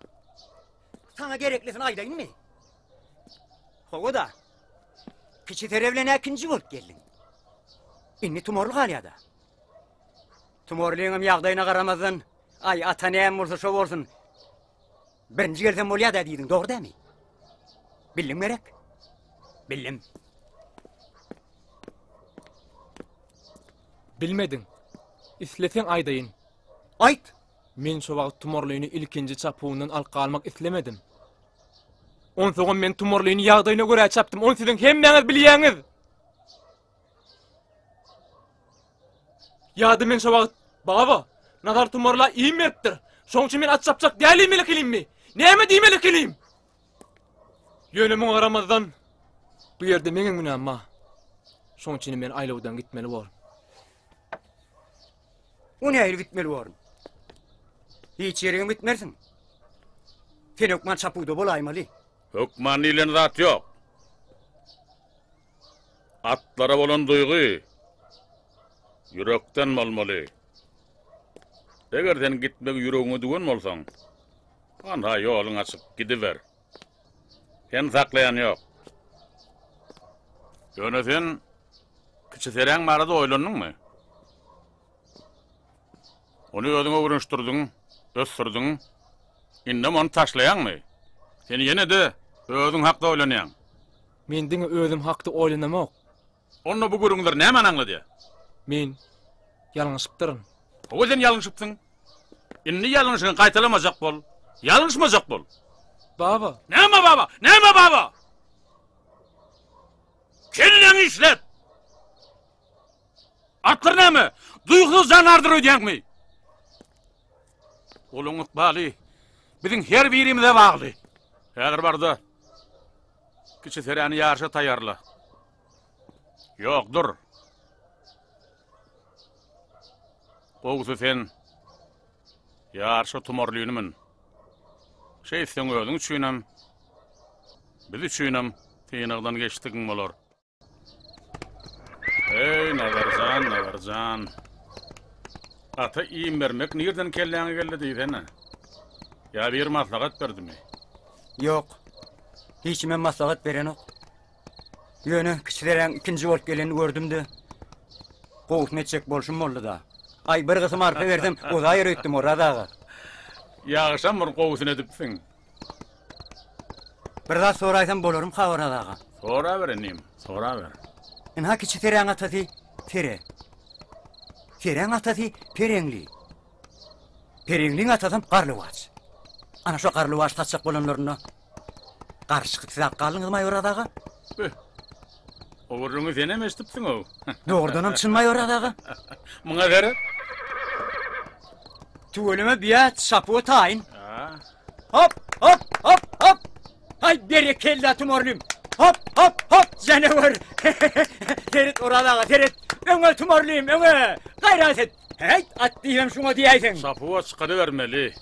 Saňa gereklisini aýdaýynmy? Hawa-da. Kiçi sere bilen äkinji bolup geldiň. Indi tumarly galýa-da. Tumarlyňam ýagdaýyna garamazdan, aý, ata näme bolsa şo bolsun. Birinji gelsem bolýa-da diýdiň, dogry dämi? Bildim gerek? Bildim. Bilmediň. Isleseň aýdaýyn. Aýt! Men şo wagt Tumarlyny ilkinji çapuwyndan alyp galmak islemedim. Onsoňam men Tumarlyny ýagdaýyna görä çapdym, ony siziň hemmäňiz bilýäňiz! Ýa-da men şo wagt, Baba, Nazar Tumarla iým beripdir. Şoň üçin men at çapjak däl diýmeli ekenimmi? Näme diýmeli ekenim? Ýöne muňa garamazdan, bu ýerde meňem günäm bar. Şoň üçin men aýlawdan gitmeli borun. O nähili gitmeli borun? Hiç ýerigem gitmersiň. Sen hökman çapuwda bolaýmaly. Hökman diýlen zat ýok. Atlara bolan duýgy ýürekden bolmaly. Eger sen gitmegi ýüregiňe düwen bolsaň, anha ýoluň açyk, gidiber. Seni saklaýan ýok. Ýöne sen kiçi seräň barada oýlandyňmy? Ony özüň öwrenişdirdiň, ösdürdiň. Indem ony taşlaýaňmy? Sen ýene-de özüň hakda oýlanýaň. Men diňe özüm hakda oýlanamok. Onda bu gürrüňler nämäni aňladýar? Men ýalňyşypdyryn. Hawa sen ýalňyşypsyň. Indi ýalňyşyňy gaýtalamajak bol. Ýalňyşmajak bol. Baba. Näme baba? Näme baba? Kelläňi işlet! Atlar näme? Duýgusyz jandardyr öýdýäňmi? Olaň ykbaly biziň her birimize bagly. Häzir bar-da, kiçi seräni ýaryşa taýýarla. Ýok, dur. Gowusy sen ýaryşa tumarlyny mün. Şeýtseň özüň üçinem, biz üçinem synagdan geçdigiň bolar. Eý, Nazarjan, Nazarjan. Ata iým bermek nirden kelläňe geldi diýsene. Ýa biri maslahat berdimi? Ýok. Hiç kimem maslahat berenok. Ýöne kiçi deräň ikinji bolup gelenini gördüm-de, gowusyny etjek bolşum boldy-da. Aý, bir gysym arpa bersem, ozaýar öýtdüm, Oraz aga. Ýagşam bir gowusyny edipsiň. Bir zat soraýsam bolarmyka, Oraz aga? Soraber, inim, soraber. Ynha kiçi seräň atasy Sere. Seräň atasy Pereňli. Pereňliň atasam Garlywaç. Ana şo Garlywaç satjak bolanlarynda Garşy çykyp siz alyp galdyňyzmaý Oraz aga? Beh. O gürrüňi senem eşidipsiň-ow. Dogrudanam çynmaý Oraz aga? Muňa seret. Tüweleme biýa çapuwa taýyn. Hop, hop, hop, hop. Haý berekella Tumarlym. Hop, hop, hop janawer. Seret Oraz aga seret. Öňe Tumarlym öňe. Gaýrat et. Häýt at diýibem şuňa diýäýseň. Çapuwa çykarybermeli.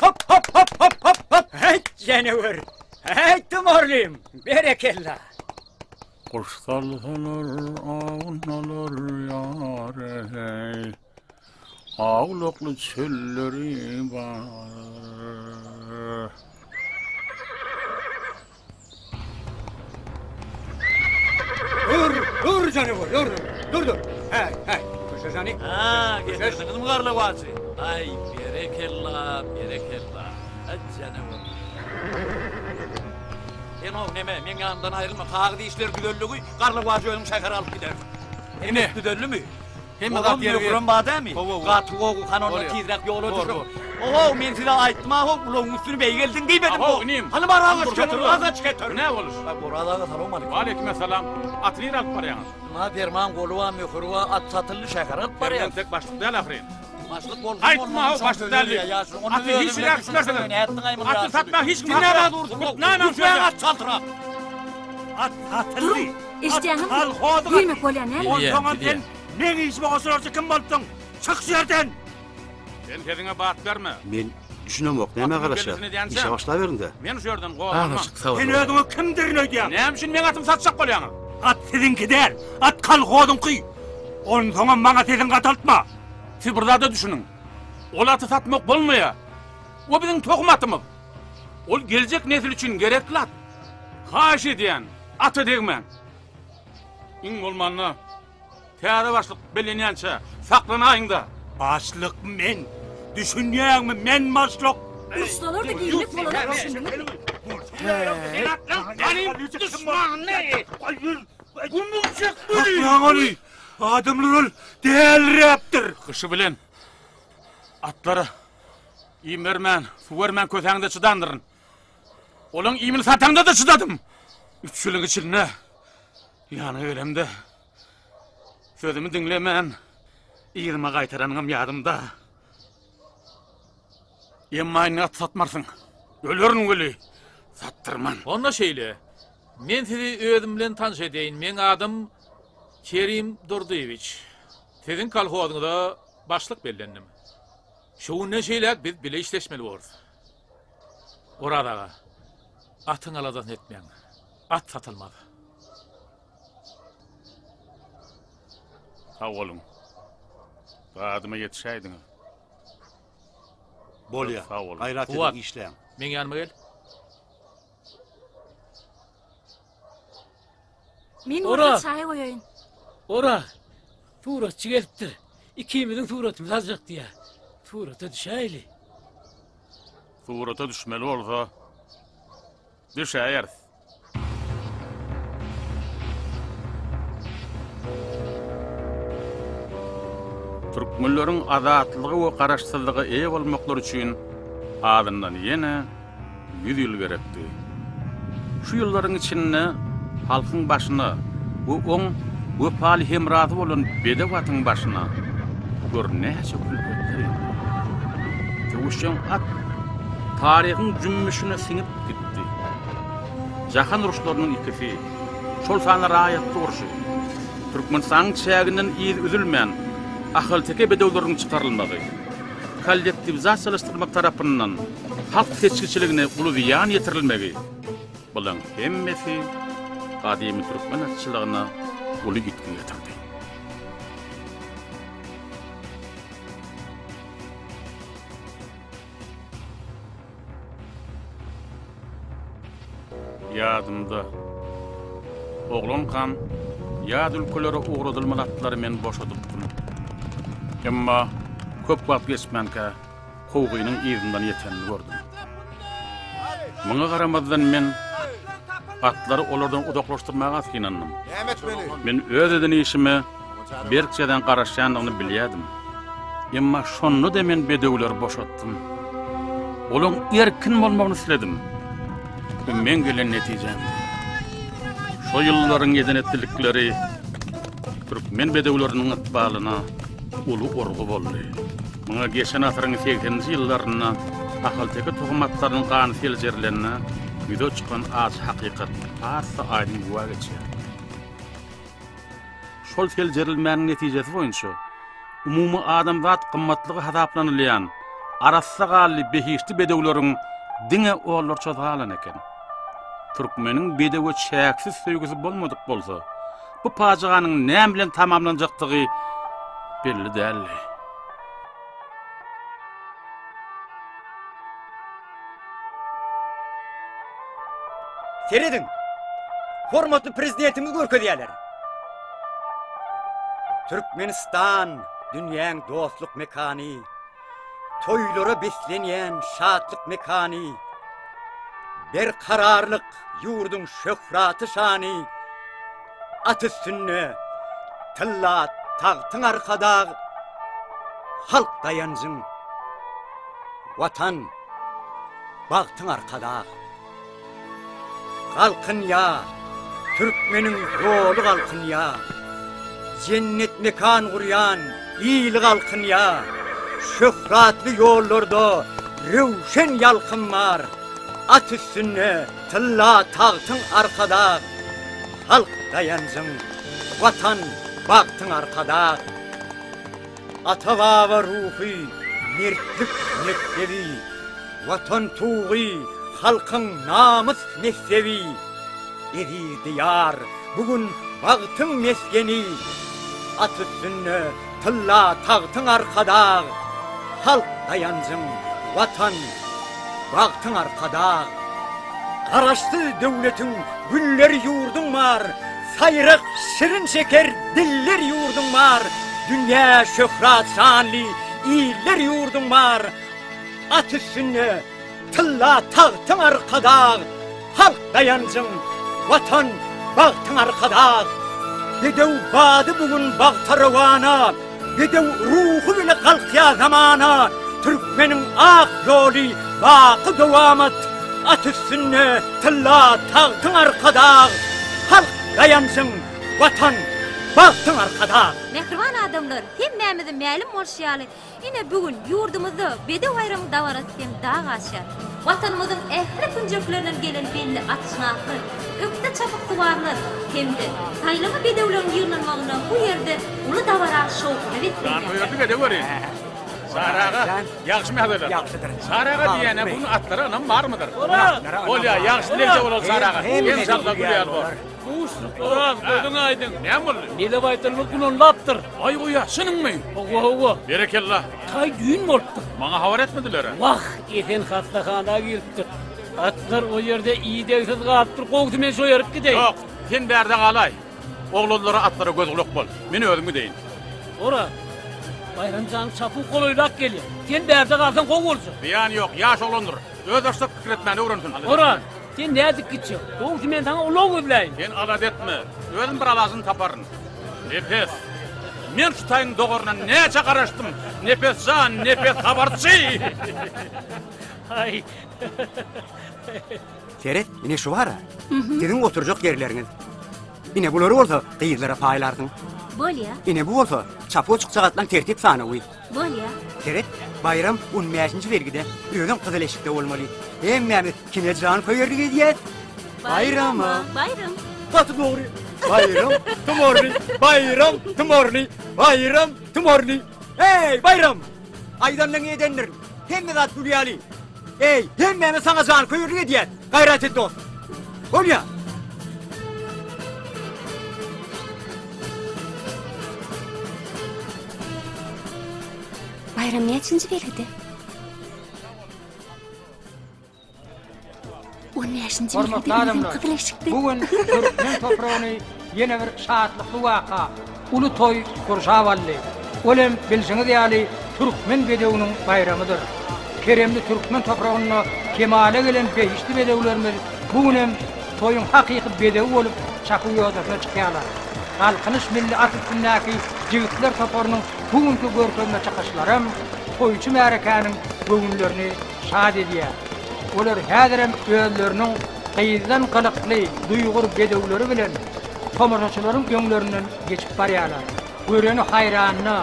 Hop hop hop hop hop hop häýt janawer. Häýt Tumarlym. Berekella. Guş salsalar awunalar ýar eý. Awlakly çölleri bar. Dur, dur janawer, dur, dur, dur. Häý, häý, köşeş hany. Ha, getirdiňizmi garlawaçy? Aý, berekella, berekella. Aý, janawer. Sen-ow, neme, meň ýanymdan aýrylma, kagyz işleri düzeldigi, garlawajy özüň şähere alyp gidersiň. Ine. Düzeldimi? Hemme zat ýeri Möhürem bar dämi? Hawa, hawa. Gaty gowy, hany onda tizräk ýola düşüň. Ohow, men size aýtdym-a-how, ulagyň üstüni beýgeldiň diýmedim Ahow, inim. Hany bar agaç getir, agaç getir. Bu näme boluş? Oraz aga, salowmaleýkim. Waleýkimessalam. Aty nirä alyp barýaňyz? Ynha, perman goly bar, möhüri bar, at satyldy, şähere alyp barýas. Sen entek başlyk däl ahyryn. Başlyk bolsun, Aýtma-how, başlyk däl diýip. Aty hiç ýere äkitmersiňiz. Aty satmaga hiç kim haky ýok. Nämäň at çaltrak. At satyldy. Eşidýäňizmi? Kolhozyň Diýmek bolýar näme? Onsoňam sen meň işime goşularçy kim bolupsyň? Çyk şu ýerden! Sen sesiňe bat berme. Men düşünemok, nämä garaşýas? Işe başlaberiň-dä. Men şu ýerden gozganman. Sen özüňi kimdirin öýdýäň? Näme üçin meň atymy satjak bolýaňyz? At siziňki däl, at kolhozyňky. Onsoňam maňa sesiňi gataltma. Siz bir zada düşüniň. Ol aty satmak bolmaýar. O biziň tohum atymyz. Ol geljek nesil üçin gerekli at. Haýyş edýän, ata degmäň. Iň bolmanda täze başlyk bellenýänçä saklanaýyň-da. Başlyk men. Düşünýäňmi, men başlyk. Uruşsalar-da girmek bolanok düşündiňizmi? Saklaň ony! Adamlar ol däliräpdir. Gyşy bilen atlara iým bermän, suw bermän kösäňde çydandyryn. Olaň iýmini sataňda-da çydadym. Üç ýylyň içinde ýanyňa gelemde sözümi diňlemän yzyma gaýtaranyňam ýadymda. Emma indi at satmarsyň. Ölerin weli, satdyrman. Onda şeýle, men sizi özüm bilen tanyş edeýin, meň adym Kerim Durdyýewiç. Siziň kolhozyňyza başlyk bellendim. Şu günden şeýläk biz bile işleşmeli borus. Oraz aga, atyň aladasyny etmäň. At satylmaz. Sag boluň. Dadyma ýetişäýdiňiz. Bolýa. Sag boluň. Gaýrat ediň, Kuwat, işläň. meň ýanyma gel. Men Ora! bolsa çaý goýaýyn. Ora! Suratçy gelipdir. Ikimiziň suratymyzy aljak diýýär. Surata düşäýeli. Surata düşmeli bolsa, düşäýeris. Türkmenleriň azatlyga we garaşsyzlyga eýe bolmaklary üçin azyndan ýene ýüz ýyl gerekdi. Şu ýyllaryň içinde halkyň başyna we oň. wepaly hemrasy bolan bedew atyň başyna gör näçe külpetler indi. Söweşjeň at taryhyň jümmüşine siňip gitdi. Jahan uruşlarynyň ikisi, şol sanda raýatlyk urşy, Türkmenistanyň çäginden yz üzülmän ahalteke bedewleriniň çykarylmagy, kollektiwizasiýalaşdyrmak tarapyndan halk seçgiçiligine uly zyýan ýetirilmegi, bulaň hemmesi gadymy türkmen atçylygyna uly ýitgi getirdi. Ýadymda. Oglankam ýat ülkelere ugradylmaly atlary men boşadypdym. Emma köp wagt geçmänkä kowgynyň yzyndan ýetenini gördüm. Muňa garamazdan men atlary olardan uzaklaşdyrmaga synandym. Men öz eden işime berk jezaň garaşýandygyny bilýärdim. Emma şonda-da men bedewleri boşatdym. Olaň erkin bolmagyny isledim. Bu meň gelen netijämdi. Şo ýyllaryň eden-etdilikleri türkmen bedewleriniň ykbalyna uly urgy boldy. Muňa geçen asyryň segseninji ýyllarynda ahalteke tohum atlarynyň gany seljerilende ýüze çykan ajy hakykat has-da aýdyň güwä geçýär. Şol seljerilmäniň netijesi boýunça, umumy adamzat gymmatlygy hasaplanylýan arassa ganly behişdi bedewleriň diňe onlarçasy galan eken. Türkmeniň bedewe çäksiz söýgüsi bolmadyk bolsa, bu pajyganyň näme bilen tamamlanjakdygy belli däldi. Serediň! Hormatly Prezidentimiz görkezýärler. Türkmenistan dünýäň dostluk mekany, toýlara beslenýän şatlyk mekany, berkararlyk ýurduň şöhraty-şany, at üstünde tylla tagtyň Arkadag, halk daýanjyň, Watan, bagtyň Arkadag. Galkynýa, türkmeniň ýoly galkynýa. Jennet mekan gurýan ili galkynýa. Şöhratly ýollarda röwşen ýalkym bar. At üstünde tylla tagtyň Arkadag. Halk daýanjyň, Watan bagtyň Arkadag. Ata-baba ruhy, mertlik mekdebi, Watan tugy, halkyň namys messebi. Eziz Diýar, bu gün bagtyň mesgeni, At üstünde tylla tagtyň Arkadag, Halk daýanjyň, Watan, bagtyň Arkadag. Garaşsyz döwletiň güller ýurduň bar, Saýrak şirin-şeker diller ýurduň bar, Dünýä şöhrat-şanly iller ýurduň bar, At üstünde tylla tagtyň Arkadag, Halk daýanjyň, Watan, bagtyň Arkadag! Bedew bady bu gün bagta rowana, Bedew ruhy bile galkýar zamana, Türkmeniň ak ýoly baky dowamat, At üstünde tylla tagtyň Arkadag, Halk daýanjyň, Watan, bagtyň Arkadag! Mähriban adamlar, hemmämize mälim bolşy ýaly, Ine, bu gün ýurdumyzda Bedew baýramyň dabarasy hem dag aşýar. Watanymyzyň ähli künjeklerinden gelen belli atşynaslar, ökde çapyksuwarlar hem-de saýlama bedewleriň ýygnanmagynda bu ýerde uly dabara şowhuna beslenýär. Janköýerlik edeweri. Çary aga, ýagşymy ýagdaýlar? Ýagşydyr. Çary aga diýýän-ä, bu gün atlara ynam barmydyr? Bolýar, ýagşy dilegde bolaly Çary aga. Enşalla gül ýaly bor. Buşluk Oraz, gözüň aýdyň. Näme boldy? Mele baýtalymyz gunanlapdyr. Aý goýa, çynyňmy? Hawa, hawa. Berekella. Taý düýn bolupdyr. Maňa habar etmediler-ä. Wah, Esen hassahana giripdir. Atlar o ýerde idegsiz galypdyr. Gowusy men şo ýerik gideýin. Ýok, sen bärde galaý. Oglanlara, atlara göz-gulak bol. Men özüm gideýin. Oraz, Baýram janyň çapuw golaýlap gelýär. Sen bärde galsaň gowy boljak. Zyýany ýok, ýaş oglandyr. Özbaşdak pikir etmäni öwrensin. Oraz, sen nädip gitjek? Gowusy men saňa ulag gözläýin. Sen alada etme, özüm bir alajyny taparyn. Nepes, men şu taýyň dogaryna näçe garaşdym. Nepes jan, Nepes habarçy! Aý. Seret, ine şu bar-a. Siziň oturjak ýerleriňiz. Ine bulary bolsa gyzlara paýlarsyň. Bolýa. Ine bu bolsa çapuwa çykjak atlaň tertip sanawy. Bolýa. Seret, Baýram on bäşinji belgide, özem gyzyl eşikde bolmaly. Hemmämiz kime janköýerlik edýäs? Baýrama! Baýram! Gaty dogry. Baýram tumorly, Baýram tumorly, Baýram tumorly. Eý, Baýram! Aýdanyň edendir. Hemme zat gül ýaly. Eý, hemmämiz saňa janköýerlik edýäs. Gaýrat et dost. Bolýa. Baýram näçinji belgide? On bäşinji Hormatly belgide özem adamlar, gyzyl eşikde. bu gün türkmen topragyny ýene bir şatlykly waka, uly toý gurşap aldy. Ol hem bilşiňiz ýaly türkmen bedewiniň baýramydyr. Keremli türkmen topragynda kemala gelen behişdi bedewlerimiz bu gün hem toýuň hakyky bedewi bolup çapuw ýodasyna çykýarlar. Galkynyş milli at üstündäki jigitler toparynyň bu günki görkezme çykyşlaram toýçy märekäniň göwünlerini şat edýär. Olar häzirem özleriniň gyzdan gylykly, duýgur bedewleri bilen tomaşaçylaryň öňlerinden geçip barýarlar. Göreni haýranda,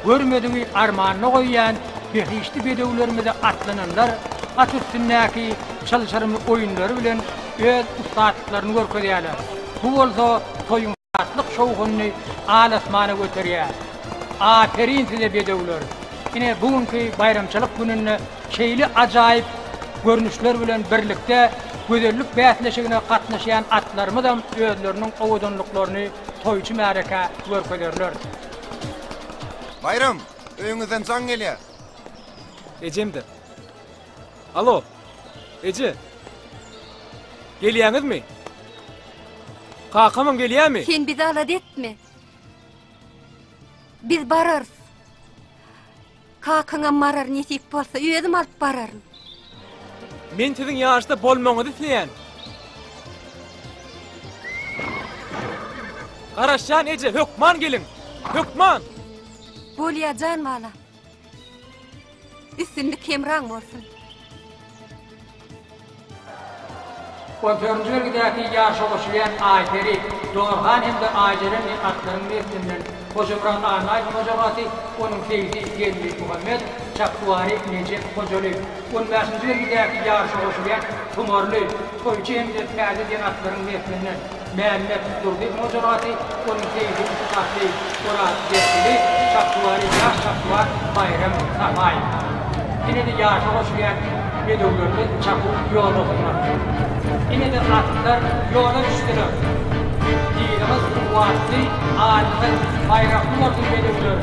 görmedigi armanda goýýan behişdi bedewlerimize atlananlar at üstündäki çylşyrymly oýunlary bilen öz ussatlyklaryny görkezýärler. Bu bolsa toýuň şatlyk-şowhunyny al-asmana göterýär. Aperin size bedewler! Ine bu günki baýramçylyk gününde şeýle ajaýyp görnüşler bilen birlikde gözellik bäsleşigine gatnaşýan atlarymyzam özleriniň owadanlyklaryny toýçy märekä görkezerler. Baýram, öýüňizden jaň gelýär. Ejemdir. Alo, eje. Gelýäňizmi? Kakamam gelýärmi? Sen bizi alada etme. Biz bararys. Kakaňam barar nesip bolsa, özüm alyp bararyn. Men siziň ýaryşda bolmagyňyzy isleýän. Garaşýan eje, hökman geliň. Hökman! Bolýa jan balam. Üstünlik hemraň bolsun. On dördünji belgidäki ýaryşa goşulýan Aýperi, Dorhan hem-de Aýjeren diýen atlaryň neslinden Hojamyrat Annaýewiň hojalgasy, onuň seýsi Geldi Muhammedow, çapduwary Nejep Hojalyýew. On bäşinji belgidäki ýaryşa goşulýan Tumarly, Toýçy hem-de Täze diýen atlaryň neslinden Mämmet Durdyýewiň hojalgasy, onuň seýsi ussatly Oraz Berkili, çapduwary ýaş çapduwar Baýram Sapaýew. Ine-de ýaşa goşulýan bedewlerimiz çapuw ýodasynda. Ine-de atlar ýola düşdüler. Yzyňyz kuwwatly, adyňyz baýrakly bolsun bedewler!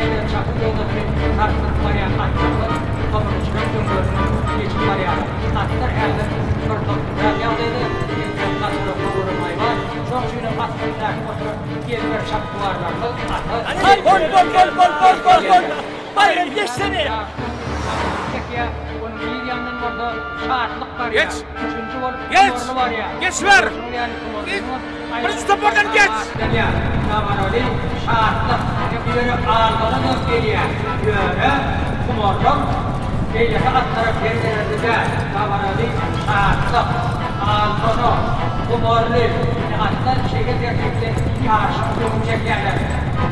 Ine-de çapuw ýodasyny sarsdyryp barýan atlarymyz tomaşaçylaryň öňlerinden geçip barýarlar. Atlar häzir bir topar ýagdaýda, entek gaçyrak göwrüm haýwan. Şonuň üçinem at üstündäki oturan ezber çapduwarlarymyz ata Bol, bol, bol, bol, bol, bol, bol! Baýram geçsene! Çekýär, onuň yz ýanyndan bolsa Şatlyk barýar. Geç! Üçünji bolup Geç! Tumarly barýar. Geçiber! Şunuň ýaly Tumarlynyň Birinji topardan geç! Atlanýar. Dabaraly Şatlyk ine bu ýere aldananam gelýär. Ýöne Tumarlam beýleki atlara per bererli däl. Dabaraly Şatlyk, Aldana, Tumarly ine atlar şeýle tertipde ýaryşyň öňüni çekýärler.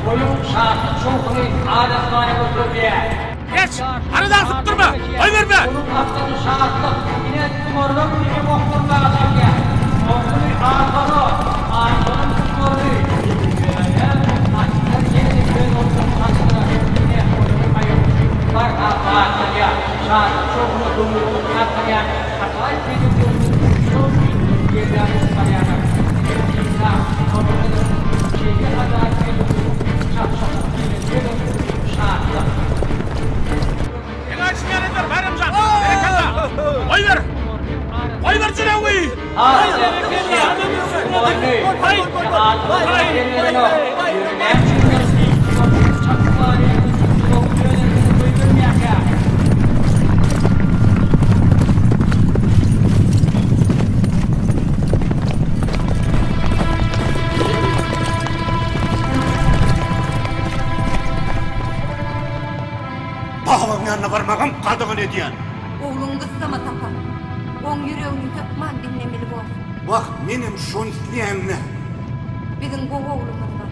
Toýuň şatlyk-şowhuny al-asmana göterilýär. Geç! Arada asyp durma! Goýberme! Onuň maksady şatlyk, ine tumarlar ine gopdurmaga çekýär. Tumarly Aldana, Aldanyň tumarly. Ýöne atlar ýene-de öz ornuny tapdylar. Ine olaryň aýak ujy barha batlanýar. Şatlyk-şowhuna göwünlik artdyrýan ajaýyp bedewlerimiz şol gün ýerläp barýarlar. Ine synlap, tomaşa ediň, şeýle ajaýyp bedewleriň çapyşykda diýleni şatlyk. Seň aýdyşyň ýaly eder, Baýram jan. Berekella. Goýber. Goýber jylawy. Babaň ýanyna barmagam gadagan edýän. Ogluňy gyssama Sapa. Oň ýüregini hökman diňlemeli borsuň. Wah, menem şony isleýän-dä. Biziň gowy oglumyz bar.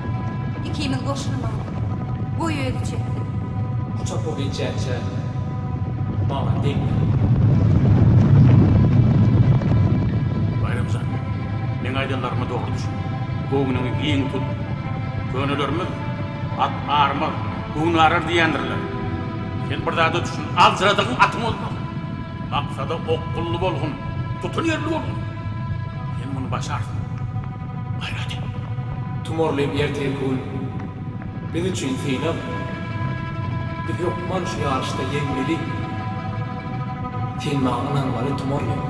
Ikimiz goşulmaly. Goý özi çeksin. Bu çapuw geçýänçä maňa degme. Baýram jan, meň aýdanlaryma dogry düşün. Göwnüňi giň tut. Könelerimiz At armaz, göwün arar diýendirler. Sen bir zada düşün, aljyradygyň atyň bolmaz. Maksada okgunly bolgun, tutanýerli bolgun. Sen muny başarsyň. Gaýrat et. Tumarlym ertirki gün biz üçin synag. Biz hökman şu ýaryşda ýeňmeli. Sen maňa ynanmaly Tumarlym.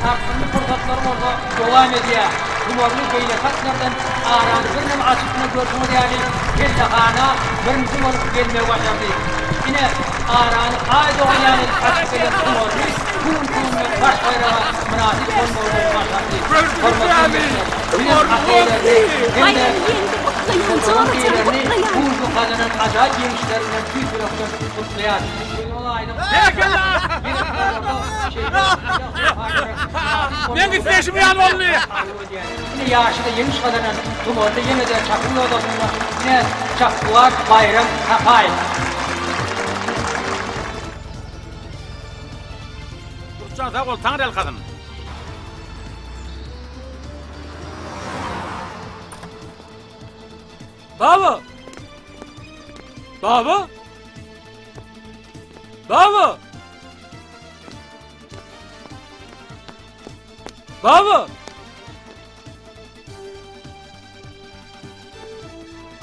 Dartgynly pursatlar bolsa dowam edýär. Tumarly beýleki atlardan arany birneme açypmy görşüňiz ýaly pellehana birinji bolup gelmegi başardy. Ine, arany Aý dogan ýaly edip açyp gelen Tumarly bu günki günde baş baýraga mynasyp bolmagy başardy. Hormatly ildeşler, bizem at eýelerini hem-de toparyň eýelerini bu günki gazanan ajaýyp ýeňişleri bilen tüýs ýürekden gutlaýarys. Meň isleýşim ýaly boldy. Ine ýaşyda ýeňiş gazanan Tumarly ýene-de çapuw ýodasynda ine çapguwar Baýram Sapaýew. Durçan sag bol taňryýalkasyn. Baba! Baba! Baba! Baba!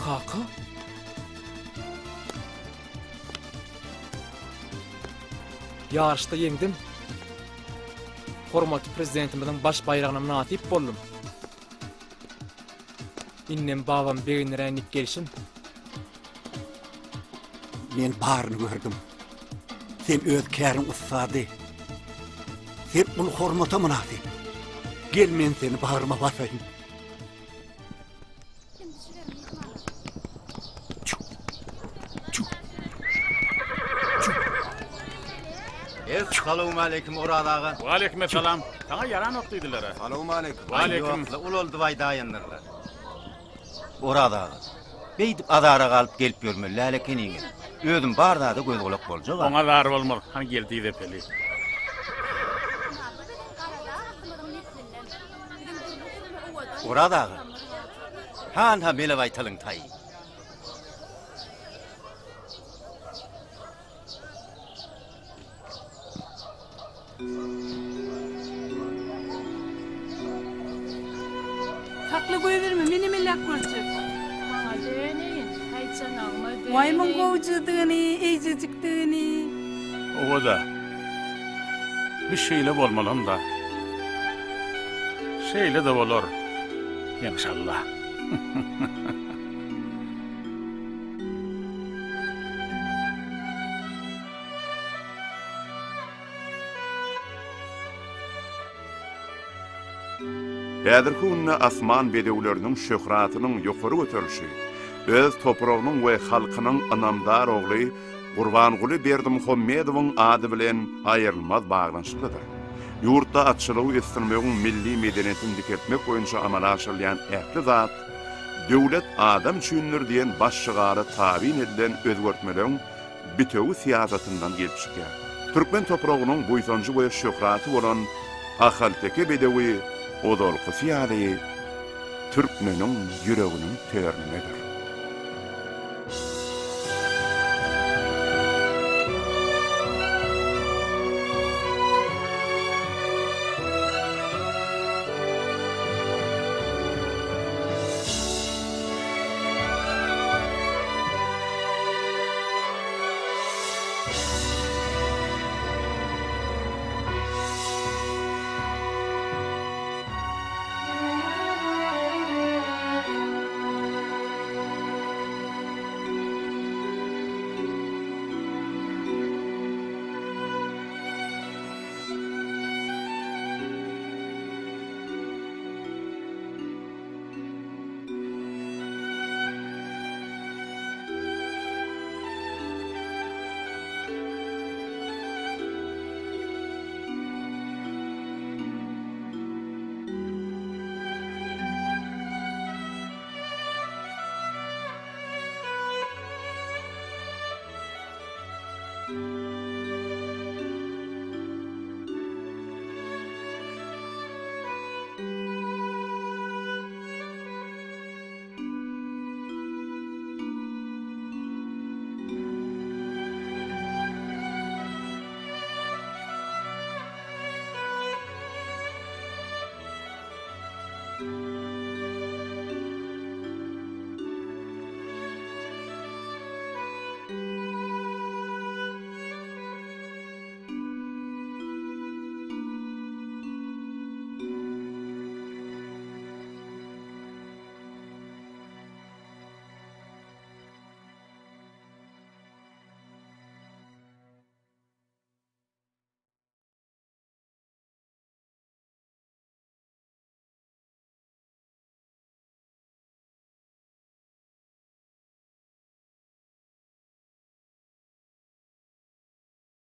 Kaka? Ýaryşda ýeňdim. Hormatly Prezidentimiziň baş baýragyna mynasyp boldum. Indem babam begendiräýin diýip gelşim. Men baryny gördüm. Sen öz käriň ussady. Sen uly hormata mynasyp. Gel men seni bagryma basaýyn. Essalawmaleýkim Oraz aga. Waleýkim essalam. Saňa ýaranok diýdiler-ä. Salowmaleýkim. Waleýkim. Ýokla, ulaldyp aýdaýandyrlar. Oraz aga, beýdip azara galyp gelip ýörmeli däl ekeniňiz. Özüm bar zada göz-gulak boljag-a. Oňa zar bolmaz. Hany gel dyz epeli. Oraz aga, han-ha mele baýtalyň taýy. Sakla goýberme, menem elläp görjek. Maňa döneýin, haýçanagyma döneýin. Waý muň gowjydygyny, eýjejikdigini. Oba-da. Bi şeýle bolmalam-da. Şeýle-de bolar, enşalla. Häzirki günde asman bedewleriniň şöhratynyň ýokary göterilişi, öz topragynyň we halkynyň ynamdar ogly Gurbanguly Berdimuhamedowyň ady bilen aýrylmaz baglanyşyklydyr. Ýurtda atçylygy ösdürmegiň milli medeniýetini dikeltmek boýunça amala aşyrylýan ähli zat Döwlet adam üçindir diýen baş şygara tabyn edilen özgertmeleriň bitewi syýasatyndan gelip çykýar. Türkmen topragynyň buýsanjy we şöhraty bolan ahalteke bedewi ozalkysy ýaly türkmeniň ýüreginiň töründedir.